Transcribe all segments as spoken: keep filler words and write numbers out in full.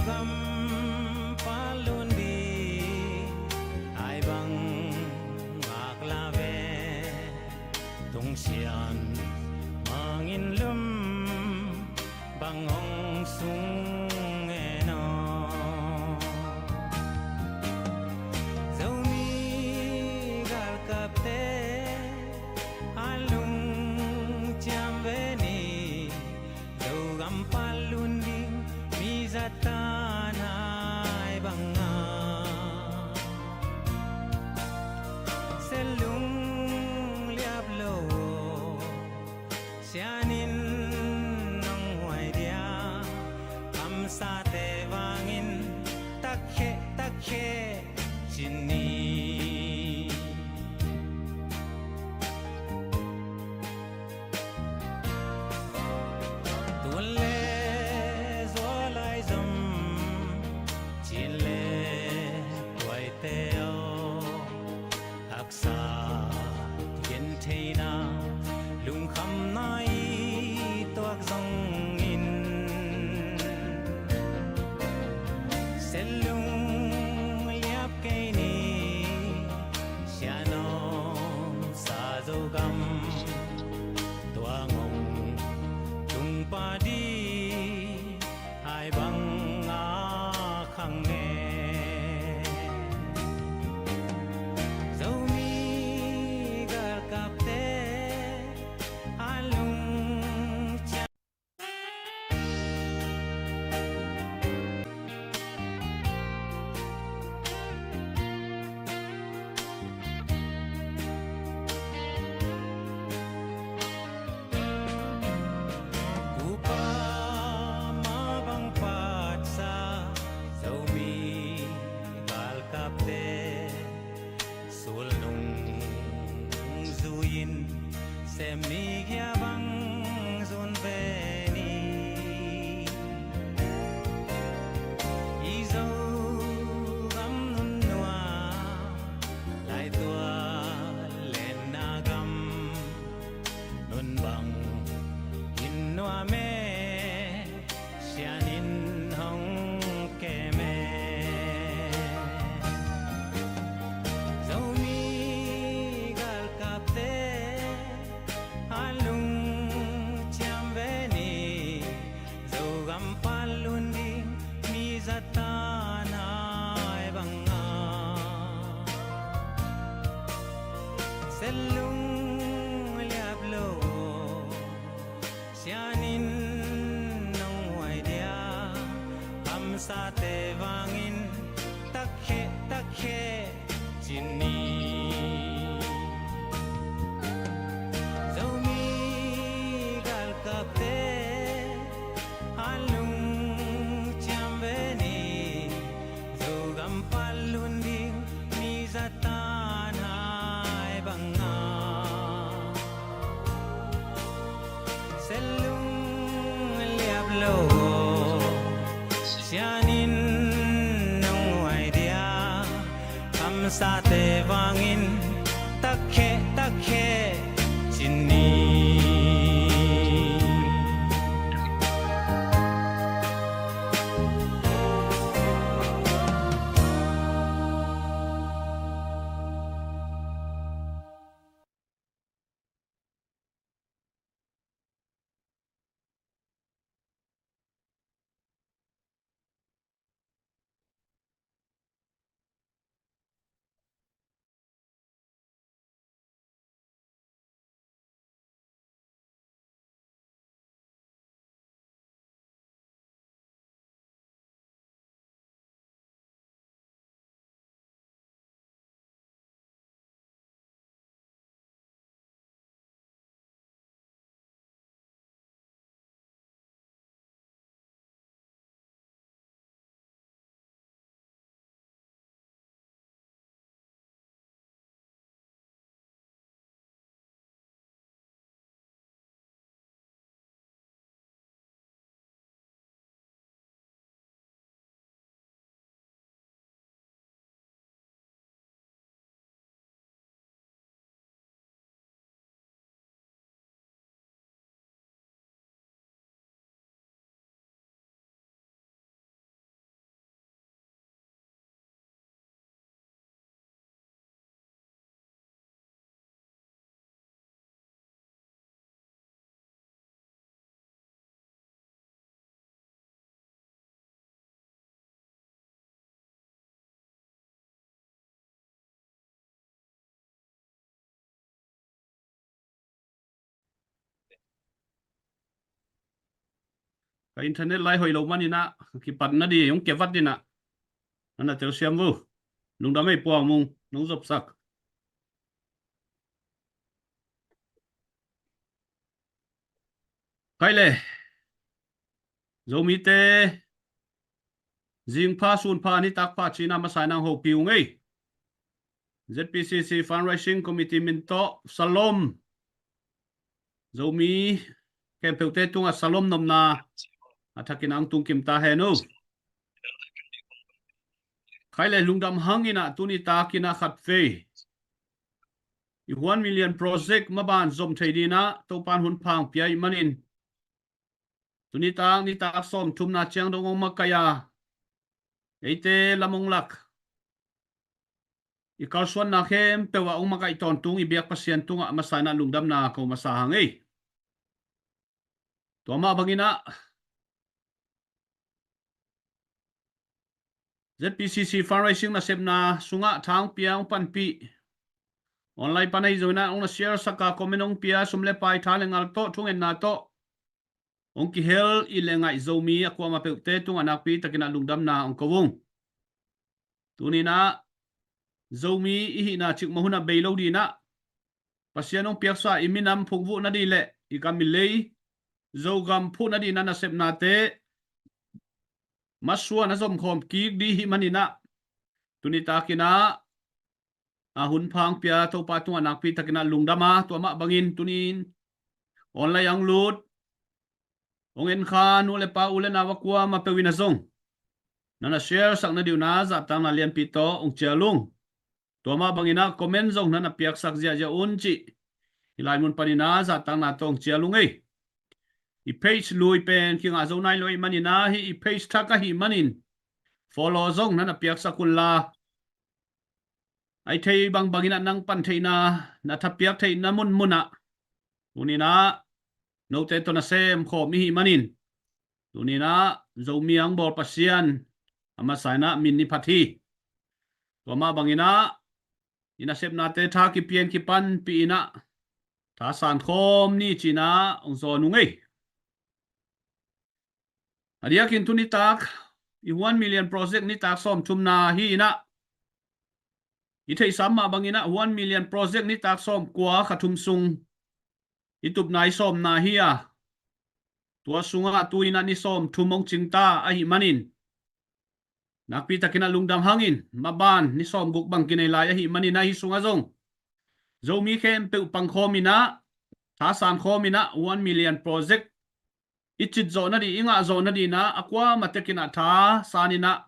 Gampal lun ding ai bang ngak la ve, tungsian mangin lum bang hong sung e naw. Zomi galkapte a lungciam ve ni, Zogam pan lun ding mi zatan hai banga. Selung liap lo, sianin nong huai dia, kamsate vangin takhe takhe ci ni. Tun le zualai zom, cin le tuaite aw, haksa gentheina, lungkhamna i tuak zongin, selung liap kei ni, sianom sa Zogam, tua ngong tung padi hai banga khang e. Zomi galkapte a lungciam Upa ma bang patsa Zomi galkapte sulnung zui-in sem ni, gia bang zun ve ni. I Zogam nunnuam laitual lenna gam, nun bang in nuam e, sianin hong kem e. Zomi galkapte a lungciam ve ni, Zogam pan lun ding mi zatan hai banga. Selung liap lo, sianin nong huai dia, kamsate vangin takhe takhe ci ni. Zomi galkapte a lungciam ve ni, Zogam pan lun ding mi zatan hai banga. Selung liap lo, sianin nong huai dia, kamsate vangin takhe takhe ci ni. Ka internet lai hoih lo maninah kipat na di hong kevat dinah. Nana telsiam vu. Lungdam ei Puang Mung, nong zopsak. Khai le Zomite zingpha sunpha nitak pha cina masa inang hopi ung ei. ZPCC Fundraising Committee min tawh salom. Zomi khempeuhte tungah salom nopna a thakin ang tungkim ta hen uh. Khai le lungdam hanginah tuni takinah khat vei i One Million Project maban zom thei dinah Topan hun phang pia ih manin tuni tak nitak sawm thumna ciang dong ong makaih a eite lam ong lak i kalsuanna khempeuh ah ong makaih tawntung i biak Pasian tungah masa inah lungdamna ko masa hang ei. Tua mah banginah ZPCC Fundraising nasepna sungah thang piang panpih online pan ahi zonginah ong na share saka comment ong pia sum le pai tha le ngal tawh thungetna tawh ong kihel i le ngaih Zomi a kuamah peuhte tungah nakpi takinah lungdamna ong ko ung. Tuninah Zomi i hihna cikmah hunah bei lo dinah Pasian ong piaksa i minam phungvuh na di le i gam i lei Zogam phuh na dinah nasepnate masuan a zomkhawm kik di hih maninah tuni takinah a hun phang pia Topa tungah nakpi takinah lungdama tua mah bangin tunin online ang lut ong enkha nu le pa u le nau a kuamah peuh inah zong nana share sak na diuna zahtakna lianpi tawh ong cial ung. Tua mah banginah comment zong nana piaksak ziahziah un cih hi lai mun paninah zahtakna tawh ong cial ung ei. I page lui pen kingah zo nai lo ih maninah hi i page thak ahi manin follow zong nana piaksak unla ai thei bangbanginah nang pan theihna na thapiak theihna munmunah tuninah note tawh na semkhawm ihi manin tuninah Zomi ang bawl Pasian a masa inah min i phat hi. Tua mah banginah i nasepnate tha kipian kipanpih inah tha sankhawm ni cinah ong zawn ung ei. A diakin tu nitak i One Million Project nitak sawm thumna hi inah i theihsa mah banginah One Million Project nitak sawm kua kha thum sung i tupna i sawmna hi a tua sungah tu inah ni sawm thum ong cingta ahi manin nakpi takinah lungdam hangin maban ni sawm guk bang kinei lai ahi maninah hi sungah zong Zomi khempeuh pangkhawm inah tha sankhawm inah One Million Project i cit zawh na di i ngah zawh na dinah a kuamah tekinah tha san inah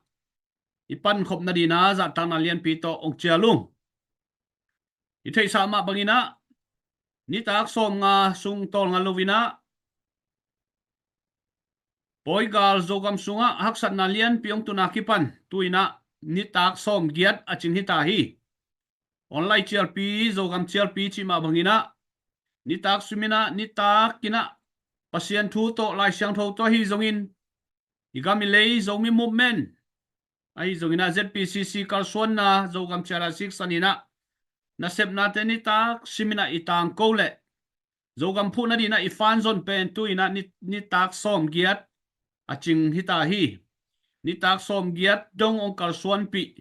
i pankhop na dinah zahtakna lianpi tawh ong cial ung. I theihsa mah banginah nitak sawm nga sung tawlnga lo inah pawigal Zogam sungah haksatna lianpi ong tuna kipan tu inah nitak sawm giat a cing hita hi. Online cialpi Zogam cialpi cih mah banginah nitak siminah nitakinah Pasian thu tawh Lai Siangtho tawh ahi zongin i gam i lei Zomi movement ahi zonginah ZPCC kalsuanna Zogam cial a siksan inah nasepnate nitak siminah i tangko le Zogam phuh na dinah i fanzon pen tu inah ni, nitak sawm giat a cing hita hi. Nitak sawm giat dong ong kalsuanpih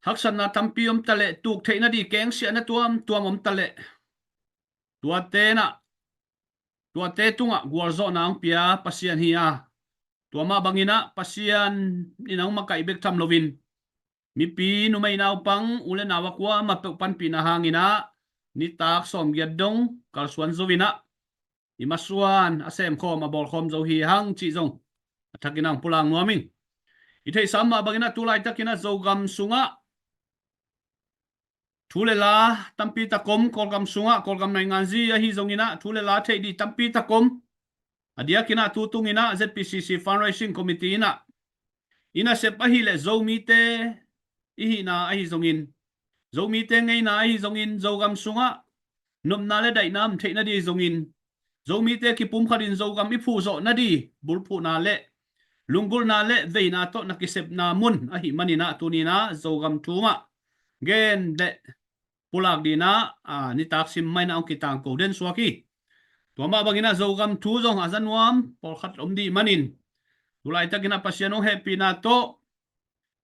haksatna tampi om taleh tuk theih na di kengsiahna tuamtuam om taleh tuate nah tuate tungah gualzawhna ang pia Pasian hi a tua mah banginah Pasian in ang makaih bek tham loin mipi numei naupang u le nau a kuamah peuh panpihna hanginah nitak sawm giat dong kalsuan zo inah i masuan a semkhawm a bawlkhawm zo hi hang cih zong a thakin ang pulak nuam ing. I theihsa mah banginah tu laitakinah Zogam sungah thu le la tampi tak om Kawlgam sungah Kawlgam nainganzi ahi zonginah thu le la theih dih tampi tak om. A diakinah tu tunginah ZPCC Fundraising Committee inah i nasep ahileh Zomite i hihna ahi zongin Zomite ngeina ahi zongin Zogam sungah nopna le daihna om theih na di zongin Zomite kipumkhatin Zogam i phuhzawh na di bulphuhna le lunggulhna le veina tawh na kisepna mun ahi maninah tuninah Zogam thu mah gen le pulak dinah nitak sim mainah ong kitangko den suak hi. Tua mah bangin ah Zogam thu zong a za nuam pawlkhat om dih manin, tu laitakin ah Pasian hong hehpihna tawh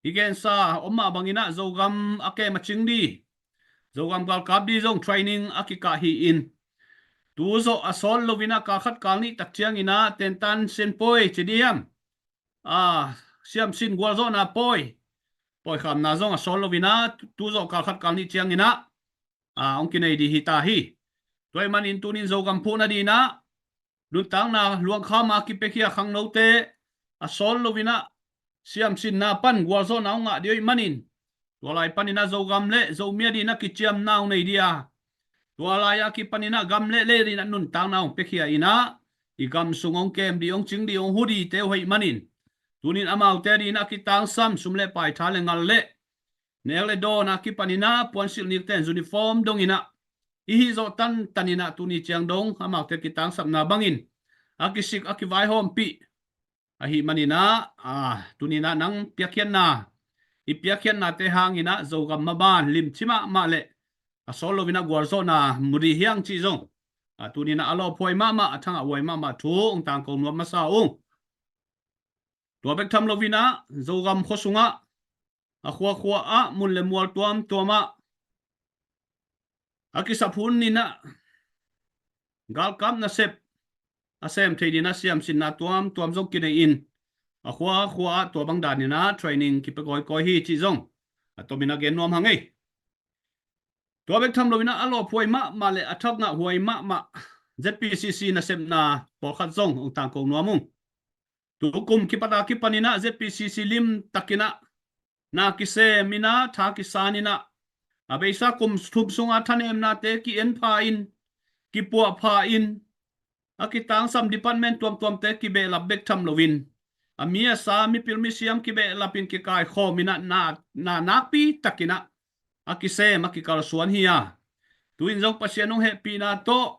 i gensa om mah bangin ah Zogam a kem a cing dih, Zogam galkap dih zong training a kikah hi-in, tu zawh a sawt loin ah kal khat kal nih tak ciangin ah tentan sian pawi ci dih hiam, a, siamsin gualzawhna pawi, pawikhamna zong a sawt loin ah tu zawh kal khat kal nih ciangin ah, a, hong kinei dih hi ta hi. Tua ahih manin tunin Zogam phuhna dih in ah nuntakna luangkham a kipiakhia khangnote a sawt loin ah siamsinna pan gualzawhna hong ngah dih uh ahih manin, tua lai panin ah Zogam le Zomi a dih in ah kiciamna hong nei dih a, tua lai a kipanin ah gam le lei a dih in ah nuntakna hong piakhia in ah i gam sung hong kem dih, hong cing dih, hong hu dihte uh ahih manin, tunin amaute a dih in ah kitangsam sum le pai, tha le ngal le nek le dawn a kipanin ah puansilh nikten uniform dongin ah i hih zawh tantanin ah tuni ciang dong amaute kitangsapna bangin a kisik a kivaihawmpih ahih manin ah, a, tunin ah nang piakkhiatna, i piakkhiatnate hangin ah Zogam maban limci mahmah le a sawt loin ah gualzawhna mu dih hiang cih zong, a, tunin ah a lawphuai mahmah, a thangahhuai mahmah thu hong tangko nuam masa ung. Tua bek tham loin ah Zogam khua sungah, a khuakhua ah, mun le mual tuamtuam ah a kisap hun in ah galkap nasep a sem thei ding in ah siamsinna tuamtuam zong kinei in, a khuakhua ah tua bang danin ah training kipia kawikawi hi cih zong a tomin a gen nuam hang ei. Tua bek tham loin ah a lawphuai mahmah le a thangahhuai mahmah Z P C C nasepna pawlkhat zong hong tangko nuam ung. Tukum kipat a kipanin ah Z P C C limtakin ah na kisem in ah, tha kisan in ah, a beisa kum thum sunga thanemnate ki-en pha in, kipuah pha in, a kitangsam department tuamtuamte kibehlap bek tham loin, a mi a sa, mipil misiam kibehlap in kikaikhawm in ah na, na nakpi takin ah a kisem a kikalsuan hi a, tu-in zong Pasian hong hehpihna tawh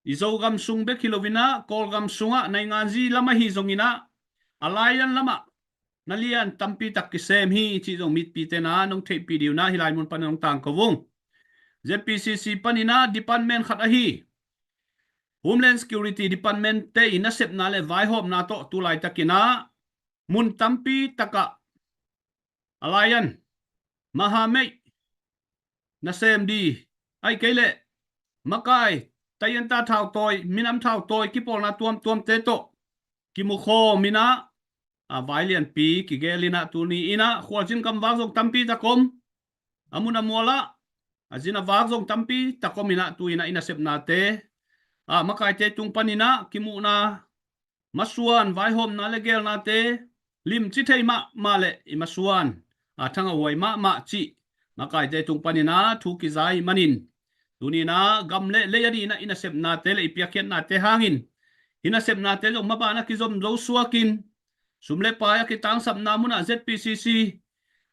i Zogam sung bek hi loin ah Kawlgam sungah nainganzi lam ahi zongin ah, a lailan lamah na lian tampi tak kisem hi cih zong mipite na nong theihpih dih un ah hih lai mun panin hong tangko ung. Z P C C panin ah department khat ahi Homeland Security Department te i nasepna le vaihawmna tawh tu laitakin ah mun tampi takah a lailan mahameih nasem dih, ahih kei leh makai, tayanta thautawi, minam thautawi kipawlna tuamtuamte tawh kimukhawm in ah, a, vai lianpi kigel in ah tuni in ah khualzin gamvak zong tampi tak om, a mun a mual ah a zin a vak zong tampi tak om in ah tu in ah i nasepnate, a, makaite tung panin ah kimuhna, masuan, vaihawmna le gelnate limci thei mahmah le i masuan, a, thangahhuai mahmah cih makaite tung panin ah thu kiza ahih manin, tuni in ah gam le lei a dih in ah i nasepnate le i piakkhiatnate hangin, hih nasepnate zong maban a kizom zo suakin, sum le pai a kitangsapna munah Z P C C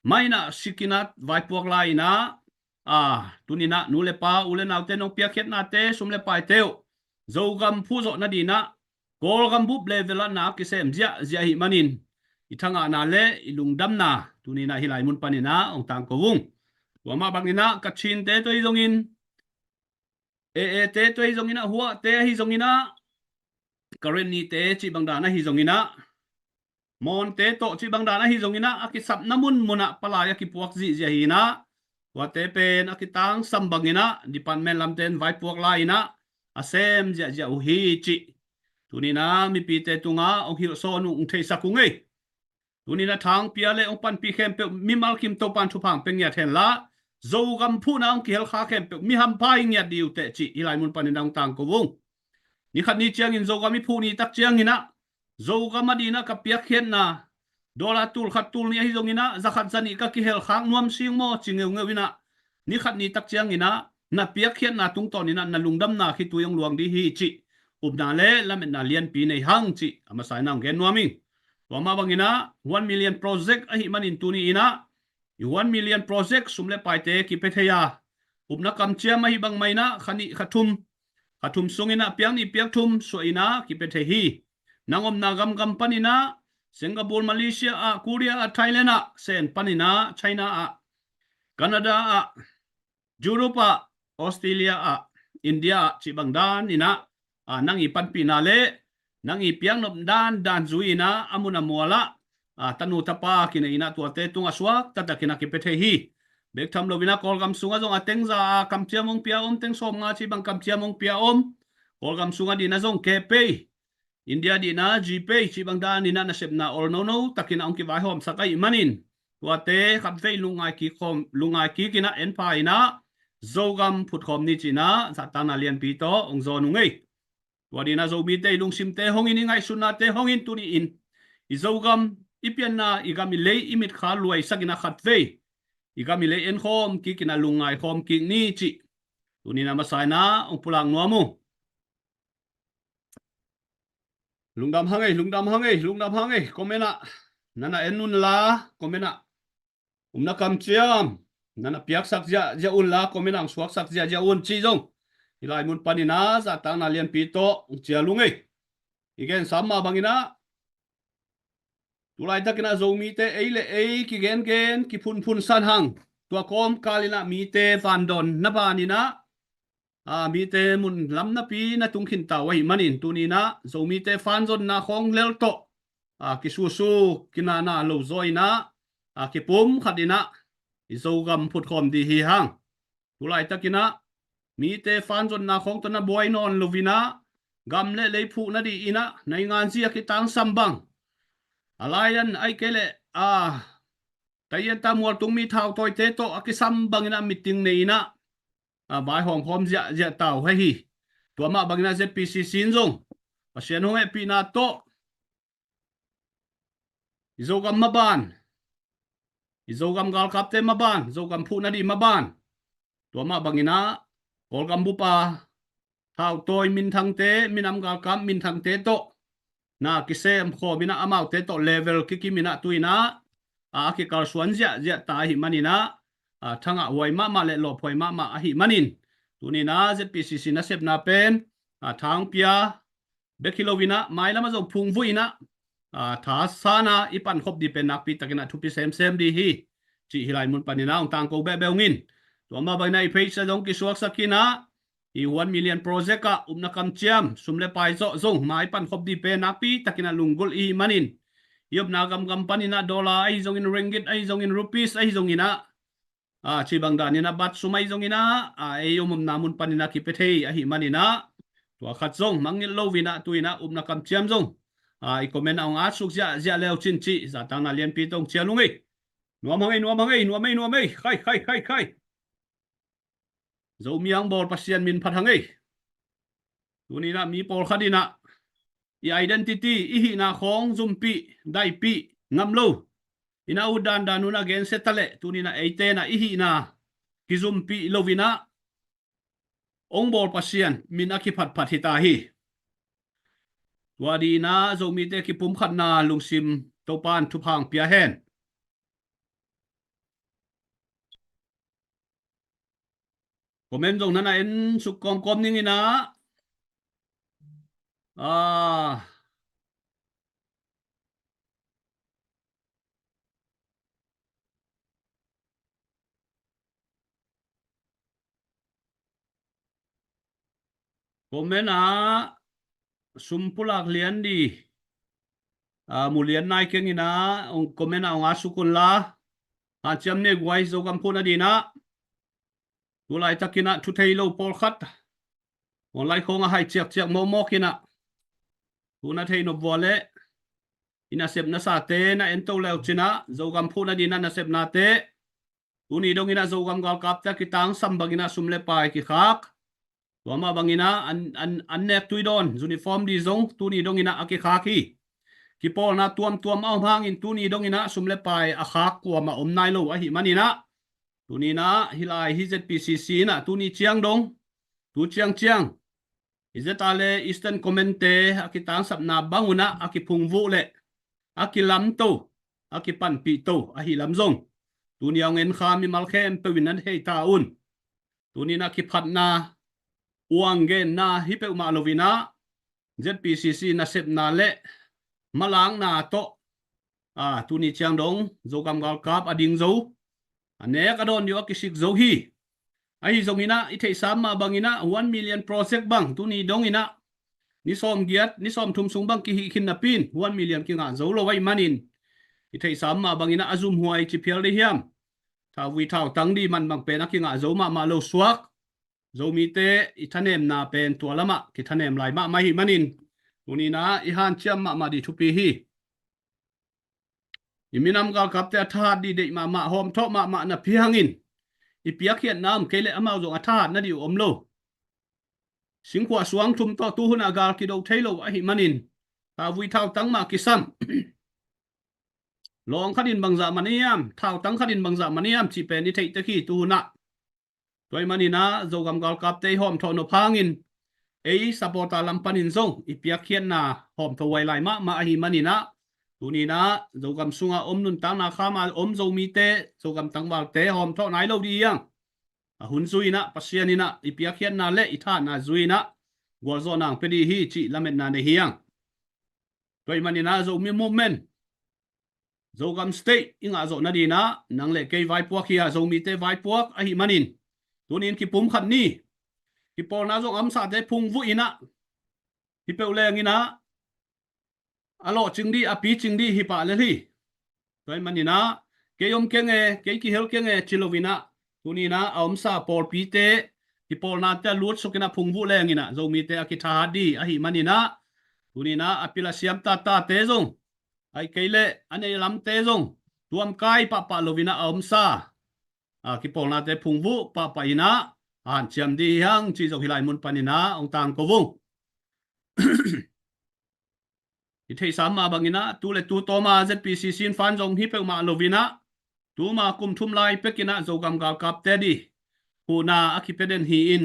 mah in ah sik in ah vaipuak lai in ah, a, tuni in ah nu le pa, u le naute nong piakkhiatnate, sum le paite uh Zogam phuh zawh nading in ah Kawlgam bup level ah na kisem ziahziah ahih manin, i thangahna le i lungdamna tuni in ah hih lai mun panin ah hong tangko ung. Tua mah bangin ah Kachinte tawh ahi zongin, A A te tawh ahi zongin ah, Huahte ahi zongin ah, Karenni te cih bang dan ahi zongin ah, Monte tawh cih bang dan ahi zongin ah, a kisapna munmun ah palai a kipuak zihziah hi in ah, tuate pen a kitangsam bangin ah department lamte in vaipuak lai in ah a sem ziahziah uh hi cih tuni in ah mipite tungah hong hilhsawn uh, hong theisak ung ei. Tuni in ah thangpi a le hong panpih khempeuh mimal kim Topan thupha pia ngiat hen la, Zogam phuhna hong kihel kha khempeuh mi hampha hi ngiat dih uh teh cih hih lai mun panin ah hong tangko ung. Ni khat ni ciangin Zogam i phuh ni tak ciangin ah, Zogam a ding in ah ka piakkhiatna dollar tul khat tul nih ahi zongin ah, za khat za nih ka kihel khak nuam sing maw ci ngeungeu in ah, ni khat ni tak ciangin ah na piakkhiatna tungtawn in ah na lungdamna khitui hong luang ding hi cih upna le lametna lianpi nei hang cih a masa in ah hong gen nuam ing. Tua mah bangin ah one million project ahih manin tuni in ah i one million project sum le paite kipia thei a, upna kamciam ahi bang mah in ah kha nih kha thum, kha thum sungin ah piak nih piak thum suah in ah kipia thei hi. Nang omna gamgam panin ah Singapore, Malaysia ah, Korea ah, Thailand ah, sen panin ah China ah, Canada ah, Europe ah, Australia ah, India ah cih bang dan in ah a, nang i panpihna le nang i piaknop dandan zui-in ah a mun a mual ah, a, tanu tapa kinei-in ah tuate tungah suak taktakin ah kipia thei hi. Bek tham loin ah Kawlgam sungah zong a tengza a kamciam hong pia om, teng sawmnga cih bang kamciam hong pia om. Kawlgam sungah dihna zong KPay, India dihna GPay cih bang danin ah nasepna ol nono takin ah hong kivaihawmsak ahih manin, tuate khatvei lungngai kik khawm, lungngai kikin ah en pha-in ah Zogam phutkhawm ni ci-in ah zahtakna lianpi tawh hong zawn ung ei. Tua dihna Zomite i lungsimte hong in, i ngaihsutnate hong in, tuni-in i Zogam, i pianna, i gam i lei i mitkha luaisakin ah khatvei i gam i lei enkhawm kikin ah lungngai khawm kik ni cih tuni-in ah masa-in ah hong pulak nuam uh. Lungdam hang ei, lungdam hang ei, lungdam hang ei. Comment ah nana en unla, comment ah, umna kamciam nana piaksak ziahziah unla, comment ah hong suaksak ziahziah un ci zong hih lai mun panin ah zahtakna lianpi tawh hong cial ung ei. I gen sam mah bangin ah, tu laitakin ah Zomite ei le ei kigengen, kiphunphun san hang. Tua kawmkalin ah mite vandawn na banin ah, a, mite mun lam napi na tung khin ta uh ahih manin, tuni-in ah Zomite fanzonna khawng lel tawh, a, kisusu, kinana lo zaw-in ah, a, kipum khatin ah i Zogam phutkhawm dih hi hang. Tu laitakin ah mite fanzonna khawng tawh na buai nawn loin ah, gam le lei phuh nadingin ah naingan zi a kitangsam bang, a lai-in ahih kei leh, a, taiyan ta mualtung mi thautawite tawh a kisam bangin ah meeting nei-in ah, a, vaihawm khawm ziahziah ta uh hi. Tua mah bangin ah ZPCC in zong Pasian hong hehpihna tawh i Zogam maban, i Zogam galkapte maban, Zogam phuh nading maban, tua mah bangin ah Kawlgam bup a thautawi minthangte, minam galkap minthangte tawh na kisem khawmin ah amaute tawh level kikimin ah tu-in ah, a, a kikalsuan ziahziah ta ahih manin ah, a, thangah huai mahmah le lawphuai mahmah ahih manin, tuni-in ah ZPCC nasepna pen, a, thang pia bek hi loin ah mailam ah zong phungvuh-in ah, a, thasan a i pankhop ding pen nakpi takin ah thupi semsem ding hi cih hih lai mun panin ah hong tangko behbeh ung in. Tua mah bangin ah i page ah zong kisuaksak in ah, i one million project ah upna kamciam, sum le pai zawh zong mai pankhop ding pen nakpi takin ah lunggulh i hih manin, i omna gamgam panin ah dollar ahi zongin, ringgit ahi zongin, rupees ahi zongin ah, a, cih bang danin ah baht sum ahi zongin ah, a, ei om omna mun panin ah kipia thei ahih manin ah, tua khat zong mangngilh loin ah tu-in ah upna kamciam zong, a, i comment ah hong atsuk ziahziah le uh cin cih zahtakna lianpi tawh hong cial ung ei. Nuam hang ei, nuam hang ei, nuam ei, nuam ei. Khai, khai, khai, khai. Zomi hong bawl Pasian min phat hang ei. Tuni-in ah mi pawlkhat in ah i identity, i hihna khawng zumpih, daihpih ngam lo-in ah, ut dandan un ah gensia ta leh, tuni-in ah eite in ah i hihna kizumpih loin ah hong bawl Pasian min a kiphatphat hi ta hi. Tua dingin ah Zomite kipumkhatna lungsim Topa'n thupha hong pia hen. Comment zong nana en suk kawmkawm ning in ah. Ah. Comment ah sum pulak lian ding, a, mu lian nai keng in ah, comment ah hong atsuk unla. Hanciam Ne Guai, Zogam phuh nading ah. Tu laitakin ah thu thei lo pawlkhat online khawng ah hai ciakciak mawkmawk in ah, thu na thei nop vua leh i nasepnasate na ento le uh cin ah, Zogam phuh nading ah nasepnate, tuni dongin ah Zogam galkapte a kitangsam bangin ah sum le pai kikhak. Tua mah bangin ah an, an, an nek tui dawn, uniform ding zong tuni dongin ah a kikhak hi. Kipawlna tuamtuam a om hangin tuni dongin ah sum le pai a khak kuamah om nai lo ahih manin ah, tuni-in ah hih lai hi ZPCC in ah tuni ciang dong, tu ciangciang, i Z A le Eastern Command-te a kitangsapna bang un ah a kiphungvuh leh a kilamto, a kipanpihto ahih lam zong tuni a hong enkha mimal khempeuh in nan thei ta un. Tuni-in ah kiphatna, uanggenna hi peuhmah loin ah, ZPCC nasepna le malakna tawh, a, tuni ciang dong Zogam galkap a ding zo, a nek a dawn ding uh a kisik zo hi. Ahi zongin ah, i theihsa mah bangin ah, one million project bang tuni dongin ah ni sawm giat, ni sawm thum sung bang kihih khin napi in one million kingah zo lo ahih manin, i theihsa mah bangin ah a zumhuai ci phial dih hiam? Thauvui thautang dih man bang pen a kingah zo mahmah lo suak. Zomite i thanemna pen tua lamah kithanem lai mahmah ahih manin, tuni-in ah i hanciam mahmah dih thupi hi. I minam galkapte a thahat dih deih mahmah, hawmthawh mahmah napi hangin, i piakkhiatna om kei leh amau zong a thahat nadih uh om lo. Singkhuah suang thum tawh tuhun ah gal kido thei lo ahih manin, thauvui thautang mah kisam. Lawng khat in bangzah man hiam, thautang khat in bangzah man hiam cih pen i theih tek hi tuhun ah. Tua ahih manin ah Zogam galkapte i hawmthawh nop hangin, ei supporter lam panin zong i piakkhiatna hawmthawh huai lai mahmah ahih manin ah, tuni-in ah Zogam sungah om, nuntakna kham a om Zomite, Zogam tangvalte hawmthawh nai lo dih hiang. A hun zui-in ah Pasian in ah i piakkhiatna le i thahatna zui-in ah gualzawhna hong pia dih hi cih lametna nei hiang. Tua ahih manin ah Zomi Movement, Zogam State i ngah zawh nadingin ah nang le kei vaipuak hi a, Zomite vaipuak ahih manin, tuni-in kipumkhat ni. Kipawlna zong a omsate phungvuh in ah, hi peuh leng in ah, a lawhcing dih, a picing dih hi pah lel hi. Tua ahih manin ah, kei om keng e, kei kihel keng e ci lo-in ah, tuni-in ah a omsa pawlpite, kipawlnate a lutsuk in ah phungvuh leng in ah Zomite a kithahat dih ahih manin ah, tuni-in ah a pil a siam tatate zong, ahih kei leh a nei lamte zong tuamkai pahpah lo-in ah a omsa, a, kipawlnate phungvuh pahpah in ah hanciam dih hiang cih zong hih lai mun panin ah hong tangko ung. I theihsa mah bangin ah tu le tu tawm a ZPCC in fund zong hi peuhmah lo-in ah, tuma kum thum lai pek in ah Zogam galkapte dih huhna a kipia den hi-in,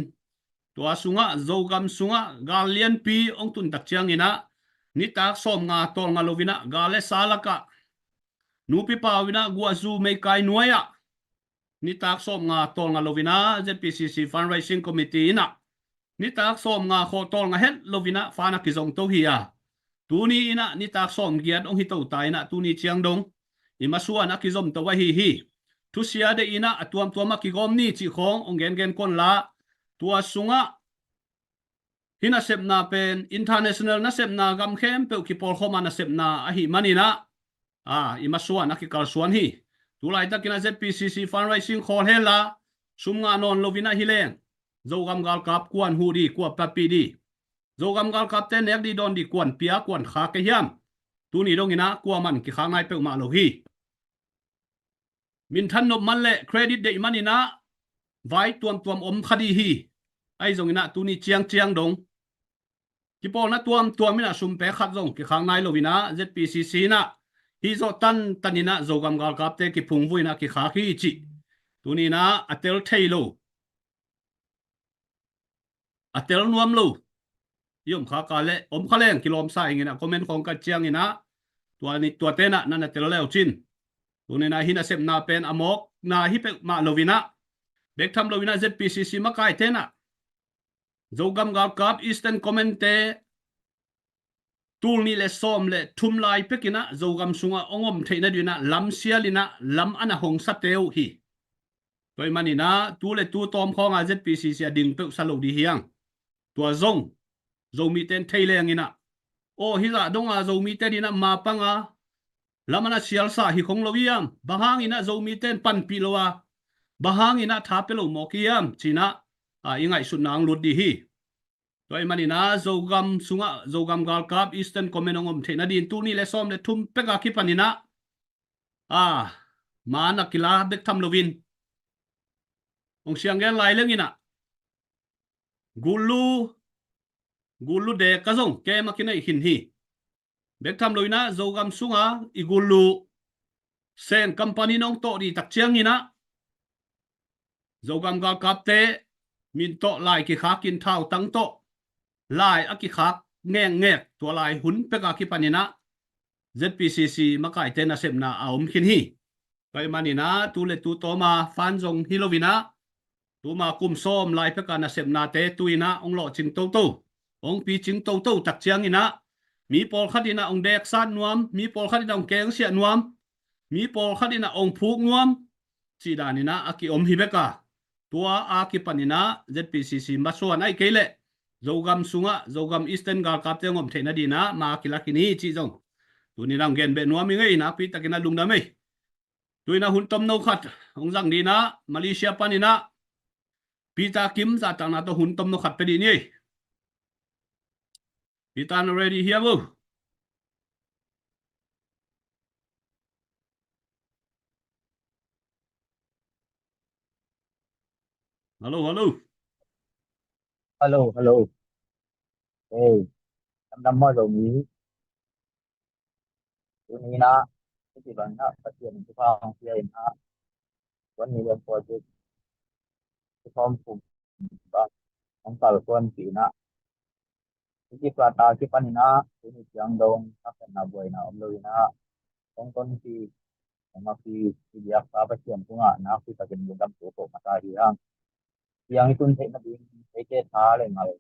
tua sungah Zogam sungah gal lianpi hong tun tak ciangin ah, nitak sawmnga tawlnga lo-in ah gal le sa lakah, nupi pau in ah guahzu meikai nuai-ah, nitak sawmnga tawlnga lo-in ah ZPCC Fundraising Committee in ah nitak sawmnga khawh tawlnga het lo-in ah fund a kizongto hi a, tuni in ah nitak sawmgiat hong hito ta in ah, tuni ciang dong i masuan a kizomto ahi hi. Thusia deih in ah a tuamtuam a kigawm ni cih khawng hong gengen ko inla, tua sungah hih nasepna pen international nasepna, gam khempeuh kipawlkhawm a nasepna ahih manin ah, a, i masuan a kikalsuan hi. Tulaitakin ah ZPCC fundraising khawl hen la, sum ngah nawn lo-in ah hi leng, Zogam galkap kua'n huh dih, kua'n piapih dih, Zogam galkapte nek dih dawn dih kua'n pia, kua'n khak kei hiam? Tuni dongin ah kuaman kikhak nai peuhmah lo hi. Minthan nop man le credit deih manin ah vai tuamtuam om kha dih hi. Ahi zongin ah tuni ciangciang dong kipawlna tuamtuam in ah sum pek khat zong kikhak nai lo-in ah ZPCC in ah hih zawh tantan in ah Zogam galkapte kiphungvuh in ah kikhak hi cih tuni in ah a tel thei lo, a tel nuam lo i om kha ka leh, om kha leng kilawmsa ing in ah, comment khawng ka ciangin ah, tua ni, tuate in ah nan a tel le uh cin. Tuni in ah hih nasepna pen a mawkna hi peuhmah lo-in ah, bek tham lo-in ah ZPCC makaite in ah Zogam galkap Eastern Command-te tul nih le sawm le thum lai pek in ah Zogam sungah hong om theih nadingin ah lamsial in ah lam a na hong sate uh hi. Tua ahih manin ah tu le tu tawm khawng a ZPCC a ding peuh sa lo dih hiang. Tua zong Zomite in thei leng in ah, aw, hih zah dong a Zomite ding in ah ma pang a lam a na sialsa hi khong lo hiam? Bang hangin ah Zomite in panpih lo a, bang hangin ah tha pia lo mawk hiam? Ci-in ah, a, i ngaihsutna hong lut dih hi. Tua ahih manin ah Zogam sungah Zogam galkap Eastern Command hong om theih nadingin tul nih le sawm le thum pek a kipanin ah, a, ma na kila bek tham lo-in, hong siang gen lai leng in ah, gullu, gullu dek a zong kem a kineih khin hi. Bek tham lo-in ah Zogam sunga i gullu Seng company in hong tawh dih tak ciangin ah, Zogam galkapte min tawh lai kikhak in, thautang tawh lai a kikhak ngekngek, tua lai hun pek a kipanin ah ZPCC makaite nasepna a om khin hi. Tua ahih manin ah tu le tu tawm a fund zong hi lo-in ah, tuma kum sawm lai pek a nasepnate tu-in ah hong lawhcing toto, hong picing toto tak ciangin ah, mi pawlkhat in ah hong deksat nuam, mi pawlkhat in ah hong kengsiah nuam, mi pawlkhat in ah hong phuk nuam cih danin ah a kiom hi bek a, tua a kipanin ah ZPCC masuan ahih kei leh Zogam sungah, Zogam Eastern galkapte hong om theihna dinah ma kilak in hi cih zong tuni-in ah hong gen beh nuam ing ei. Nakpi takin ah lungdam ei. Tu-in ah hun tomno khat hong zang dinah Malaysia panin ah Peter Kim zahtakna tawh hun tomno khat pia dih ni ei. Peter, na ready hiam uh? Hello, hello. Hello, hello. Hey, lamdang maw Zomi. Tuni-in ah hih bangin ah Pasian in thupha hong pia in ah, one million project thupha hong pia bang hong kalsuanpih in ah, hih kipia ta kipanin ah tuni ciang dong haksatna buaina om lo in ah, hong tonpih, hong mapih i biakpa Pasian tungah nakpi takin lungdam tu ko masa hi hang. Ciang i tun theih nading eite tha le ngal,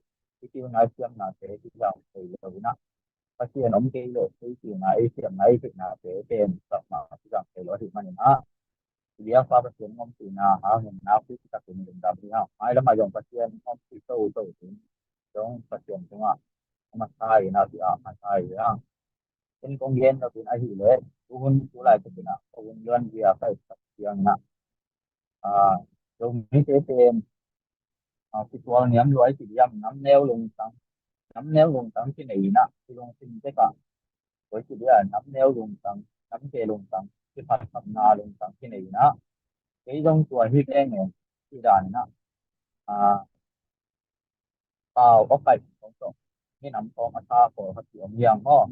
i pilna i siamnate kizang thei lo in ah, Pasian om kei leh ei pilna ei siamna ei theihnate pen sakmah kizang thei lo ahih manin ah, i biakpa Pasian ompihna hangin nakpi takin lungdam hi hang. Mailam ah zong Pasian ompih toto ding zong Pasian tungah a masa hi in ah, a masa hi hang. Ken kong gen nop in ahih leh, tu hun tu laitakin ah ka hun luan zia ka et tak ciangin ah, aa, Zomite pen, aa, kitual niam lua i cih diam, nam neu lungtang, nam neu lungtang kinei in ah, kilungsim tek ah, koi cih diam, nam neu lungtang, nam ke lungtang, kiphatsapna lungtang kinei in ah, kei zong tua hi veng e, cih dan in ah, aa, Pau, Awkaih, Sawm, Sawm, minam khawng a sa pawlkhat ki om hi hang maw.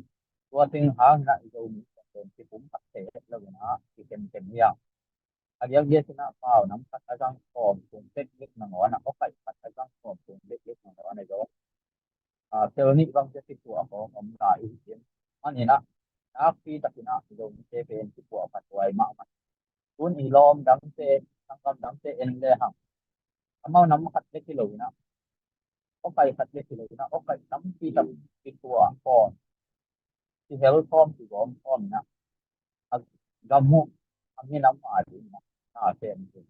Tua teng hangin ah i Zomi pen kipumkhat thei het lo in ah kikhenkheng hi hang. A diakdiak in ah Pau nam khat a zang khawm tung bekbek nangawn ah, Awkaih khat a zang khawm tung bekbek nangawn ah zong, aa, tel nih bang cia kipuah khawng om lai i hi in. Manin ah nakpi takin ah i Zomite pen kipuah phathuai mahmah. Tun i lawm dangte, sanggam dangte en le hang, amau nam khat bek hi lo in ah, Awkaih khat bek hi lo in ah, Awkaih tampi tak kituah khawm, kihel khawm, kigawm khawm in ah, a gam uh, a minam a ding in ah, na sem ding.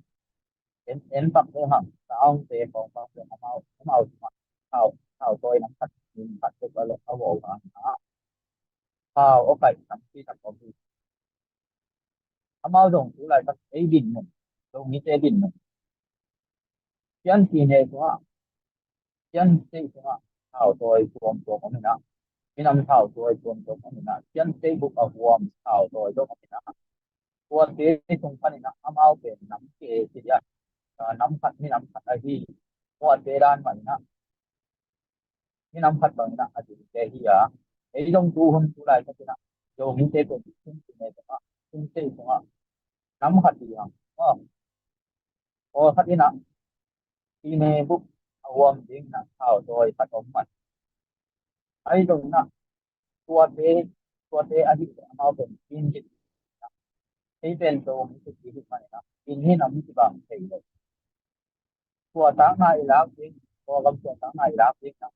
En, en bang le hang, saungte khawng bang le amau, amau thau, thau tawi nam khat, min khat bek a lo, a lo hang in ah, Pau, Awkaih tampi tak om hi. Amau zong tu laitak ei dinmun, Zomite dinmun, Shan State sungah, Shan State sungah thau tawi tuamtuam om in ah, minam thau tawi tuamtuam om in ah, Shan State bup a huam thau tawi zong om in ah, tuate sung panin ah amau pen nam ke ci diam, aa, nam khat minam khat ahi, tuate dan mah in ah, minam khat bangin ah a dingte hi a. Ei zong tu hun tu laitakin ah Zomite pen Shan State sungah, Shan State sungah nam khat hi hang. Aw, pawlkhat in ah, Shan State bup a huam ding in ah thau tawi khat om mah. Ahi zongin ah, tuate, tuate ahih leh amau pen Chin kicih. Ei pen Zomi kicih ahih manin ah, Chin hi nam kibang thei lo. Tua tangna i lak ding, tua gam tua tangna i lak ding in ah,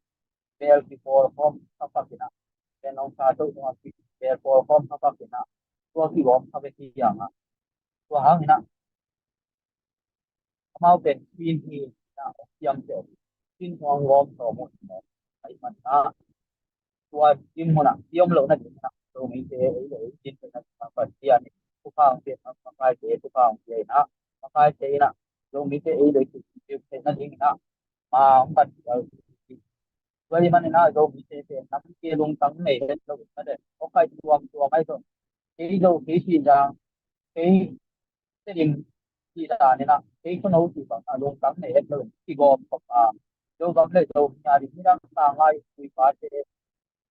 bel kipawl khawm kha pak in ah, pen nong sa to tungah bel pawl khawm kha pak in ah, tua kigawm kha bek hi hang ah. Tua hangin ah, amau pen Chin hi in ah hong ciamteh uh, Chin hong gawm sawm uh, ahih manin ah, tua Chin munah i om loh nading in ah, Zomite ei le ei Chin theih nading ah Pasian in thupha hong pia, makaite thupha hong pia in ah, makaite in ah Zomite ei le ei Chin theih nading in ah, ma hong pan tua ahih manin ah Zomite pen nam ke lungtang nei het lo in ah, Awkaih tuamtuam ahi zong, kei Zo, kei Sihzang, kei Tedim cih dan in ah, kei Khuano cih bang ah lungtang nei het lo in kigawm khop a, Zogam le Zomi a ding nidang tanglai kuipate,